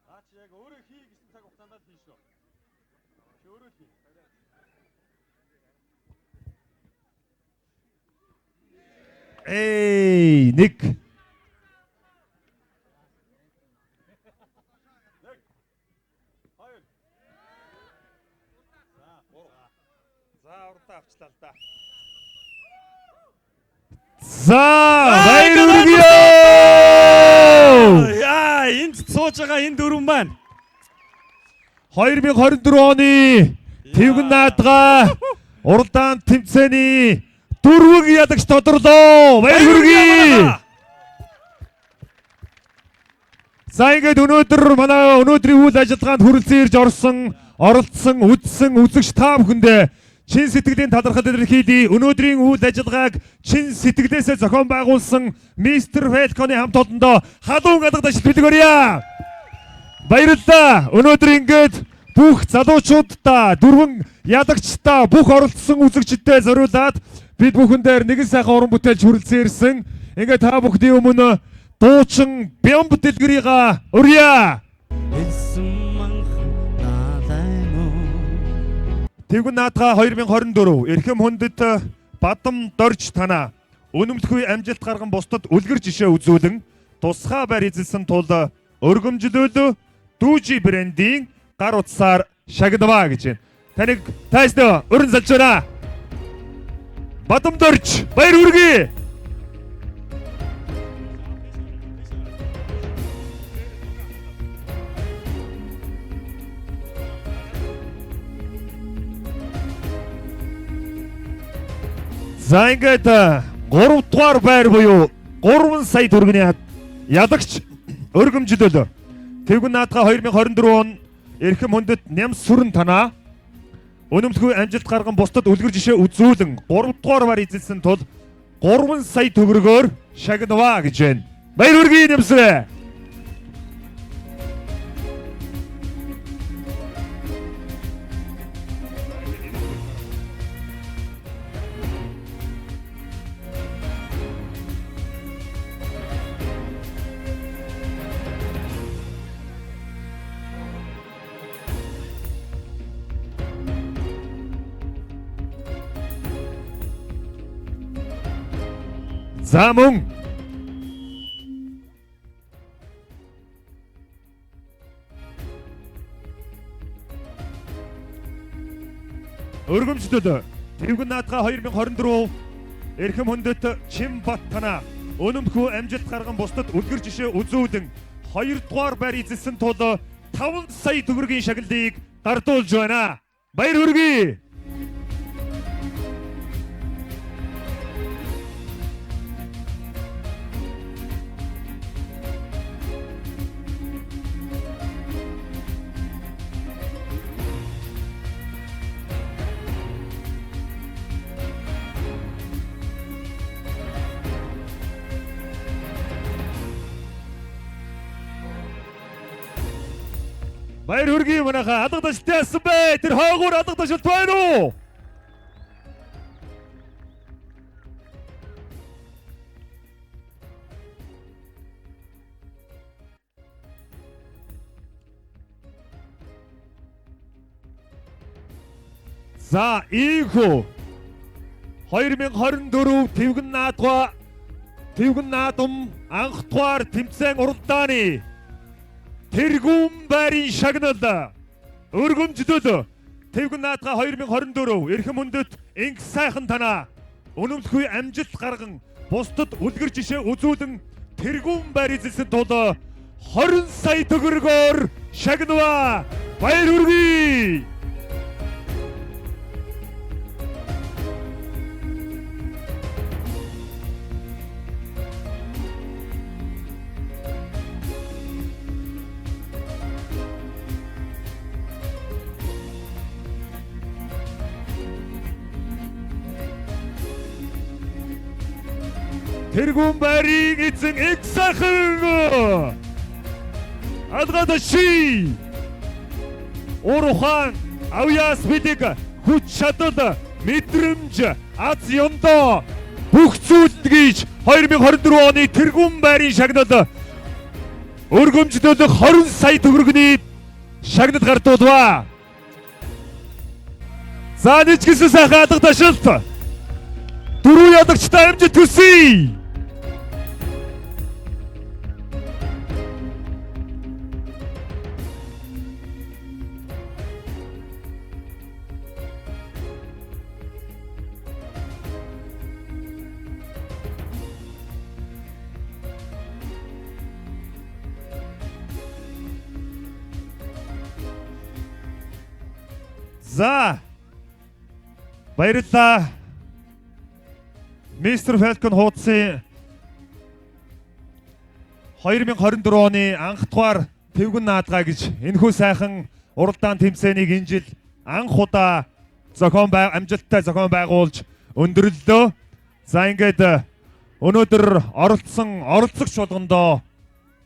Аа чи яг өөрөө хий гэсэн цаг хугацаанд л хийн шүү. Чи өөрөө л хий. Эй, нэг. Хоёр. За, гурав. За, урдаа авчлаа л да. За, баяр хүргэе. Яа, энд сууж байгаа энэ дөрвөн маань 2024 оны Тэвгэн наадгаа уралдаан тэмцээний дөрвөн ялагч тодорлоо. Баяр хүргэе. За ингээд өнөөдөр манай өнөөдрийн үйл ажиллагаанд хүрэлцэн ирж орсон, оролцсон, үзсэн үзэгч та бүхэндээ чин сэтгэлийн талархал илэрхийлье. Өнөөдрийн үйл ажиллагааг чин сэтгэлээсээ зохион байгуулсан Мистер Фэлконы хамт олондоо халуун алгад ажил бэлэг өрье. Баярлалаа. Өнөөдөр ингээд бүх залуучуудаа, дөрвөн ялагчдаа, бүх оролцсон үзэгчдэд зориулаад бид бүхэн дээр нэгэн сайхан уран бүтээлч хүрэлцэн ирсэн. Ингээд та бүхний өмнө дуучин Бямб дэлгэрийг өрье. Элсэн манхан налайн уу Тэгвэн наадгаа 2024 эрхэм хүндэт Бадам Дорж танаа үнэмлэхүй амжилт гарган бусдад үлгэр жишээ үзүүлэн тусгай байр эзэлсэн тул өргөмжлөл дүүжи брендийн гар утсаар шагнаваа гэж байна. Таныг тайснаа өрн залж байна. Бадам Дорж баяр хүргэе. За ингээд 3 дугаар байр буюу 3 сая төгрөгийн ялагч өргөмжлөл. Тэгвэн наадгаа 2024 он эрхэм хүндэт ням сүрэн танаа үнэмлэхүй амжилт гарган бусдад үлгэр жишээ үзүүлэн 3 дугаар байр эзэлсэн тул 3 сая төгрөгөөр шагнаваа гэж байна. Баяр хүргэе нямсрэ. За мөн өргөмжлөл Тэвгэн наадгаа 2024 эрхэм хүндэт Чимбат танаа үнэмхүү амжилт гарган бусдад үлгэр жишээ үзүүлэн 2 дугаар байр эзэлсэн тул 5 сая төгрөгийн шагналыг гардуулж байна. Баяр хүргэе. Баяр хүргэе манайхаа алга ташлт яасан бэ? Тэр хойгуур алга ташлт байна уу? За, ийхүү 2024 Тэвгэн наадгаа Тэвгэн наадам анх дугаар тэмцээн уралдааны тэргүүн байрын шагнал өргөмжлөл Тэвгэн наадгаа 2024 эрхэм хүндэт инг сайхан танаа үнэмлэхүй амжилт гарган бусдад үлгэр жишээ үзүүлэн тэргүүн байр эзэлсэн тул 20 сая төгрөгөөр шагнаваа. Баяр хүргэе! Тэргүүн байрын эзэн их сайхан Алгадаши Ур ухаан авьяас билиг хүч чадал мэдрэмж аз ёндоо бүх зүйлд гэж 2024 оны тэргүүн байрын шагнал өргөмжлөлөх 20 сая төгрөгийн шагнал гардуулваа. За нийцгсэн сайхан алга ташилт. Дөрвөн ялагчтай амжилт хүсье. За баярлалаа. Мистер Falcon хуудсын 2024 оны анх дугаар Тэвгэн наадгаа гэж энэхүү сайхан уралдаан тэмцээнийг энэ жил анх удаа зохион бай амжилттай зохион байгуулж өндөрлөлөө. За ингээд өнөөдөр оролцсон оролцогч болгондоо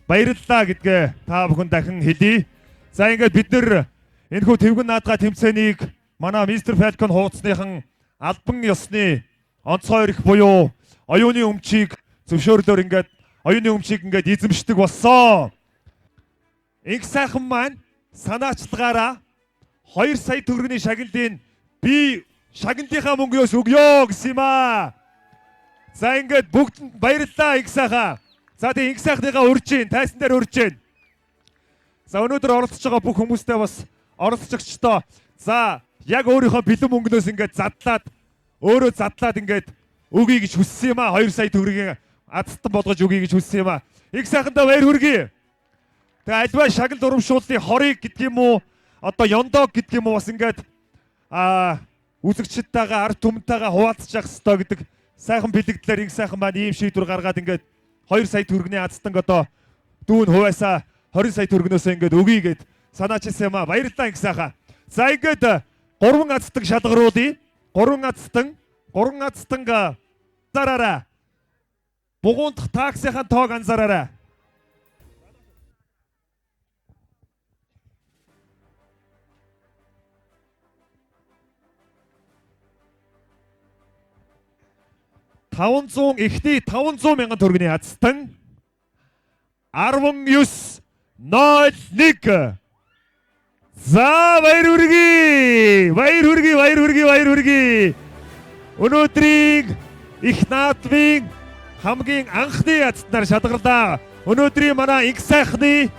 баярлалаа гэдгээ та бүхэн дахин хэлье. За ингээд бид нэр энэхүү Тэвгэн наадгаа тэмцээнийг манай Мистер Falcon хуудасныхан албан ёсны онцгой эрх буюу оюуны өмчийг зөвшөөрлөөр ингээд оюуны өмчийг ингээд эзэмшдэг болсон. Инх сайхан маань санаачлагаараа 2 сая төгрөгийн шагналыг би шагналынхаа мөнгнөөс өгөө гэсэн юм аа. За ингээд бүгдэнд баярлалаа инх сайхан. За тэгээ инх сайхныхаа урьж гин, тайсан дээр урьж гин. За өнөөдөр оролцож байгаа бүх хүмүүстээ бас оролцогчдоо за яг өөрийнхөө бэлэн мөнгнөөс ингээд задлаад өөрөө задлаад ингээд өгье гэж хүссэн юм аа. 2 сая төгрөгийн азтан болгож өгье гэж хүссэн юм аа. Их сайхандаа баяр хүргэе. Тэгээ альва шагнал урамшууллын хорыг гэдэг юм уу одоо ёндоо гэдэг юм уу бас ингээд үзэгчдтэйгээ ард түмэнтэйгээ хуваалцах хэвээр гэдэг сайхан бэлэгдлэр их сайхан маань ийм шийдвэр гаргаад ингээд 2 сая төгрөгийн азтанг одоо дүүн хувиасаа 20 сая төгрөгнөөсөө ингээд өгье гэд санаачилсан юм аа. Баярлалаа их сайхан. За ингээд 3 азтан шалгаруулъя. 3 азтан, 3 азтанг анзаараарай. Бугуун дахь таксийнхаа тоог анзаараарай. 500 эхний 500 мянган төгрөгийн азтан 1901. За баяр хүргэе. Баяр хүргэе, баяр хүргэе, баяр хүргэе. Өнөөдрийг их наадмын хамгийн анхны азтнаар шалгарлаа. Өнөөдрийн манай инх сайхны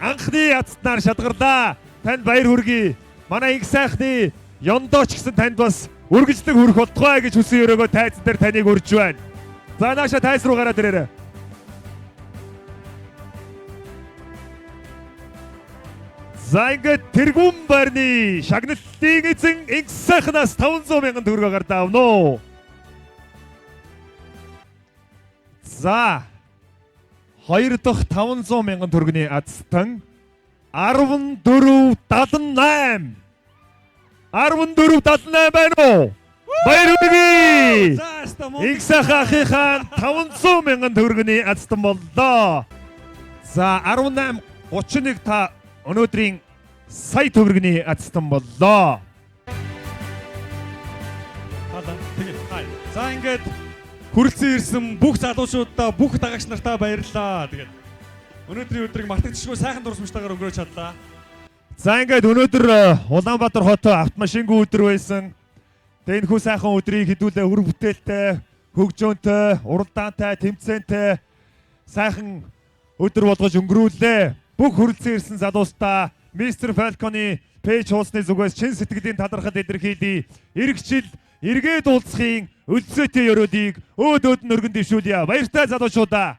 анхны азтнаар шалгарлаа. Танд баяр хүргэе. Манай инх сайхны ёндоо ч гэсэн танд бас үргэлжлэн хүрэх болтугай гэж хүсэн өрөөгөө тайзан дээр таныг урьж байна. За нааша тайз руу гараад ирээрэй. За ингээд тэргүүн байрны шагналын эзэн инх сайхнаас 500 мянган төгрөгөө гардаа авна уу? За хоёр дахь 500 мянган төгрөгийн азтан 1478 1478 байна уу? Баяр хүргэе! Инх сайхан ахынхаа 500 мянган төгрөгийн азтан боллоо. За 18 31 та өнөөдрийн сая төгрөгийн азтан боллоо. Хаалаа. Тэгээ. Хай. За ингээд хүрэлцэн ирсэн бүх залуучуудаа, бүх дагагч нартаа баярлалаа. Тэгээд өнөөдрийн өдрийг мартагдчихгүй сайхан дурсамжтайгаар өнгөрөөж чадлаа. За ингээд өнөөдөр Улаанбаатар хот автомашингүй өдөр байсан. Тэгээ энэхүү сайхан өдрийг хэдүүлээ үр бүтээлтэй, хөгжөөнтэй, уралдаантай, тэмцээнтэй сайхан өдөр болгож өнгөрүүллээ. Бүх хүрэлцэн ирсэн залуустаа Mr. Falcon-ы page хуудасны зүгээс чин сэтгэлийн талархал илэрхийлье. Ирэх жил эргээд уулзахын өлсөөтэй ёроолыг өөд өөд нь өргөн дэвшүүлье. Баяртай залуучуудаа.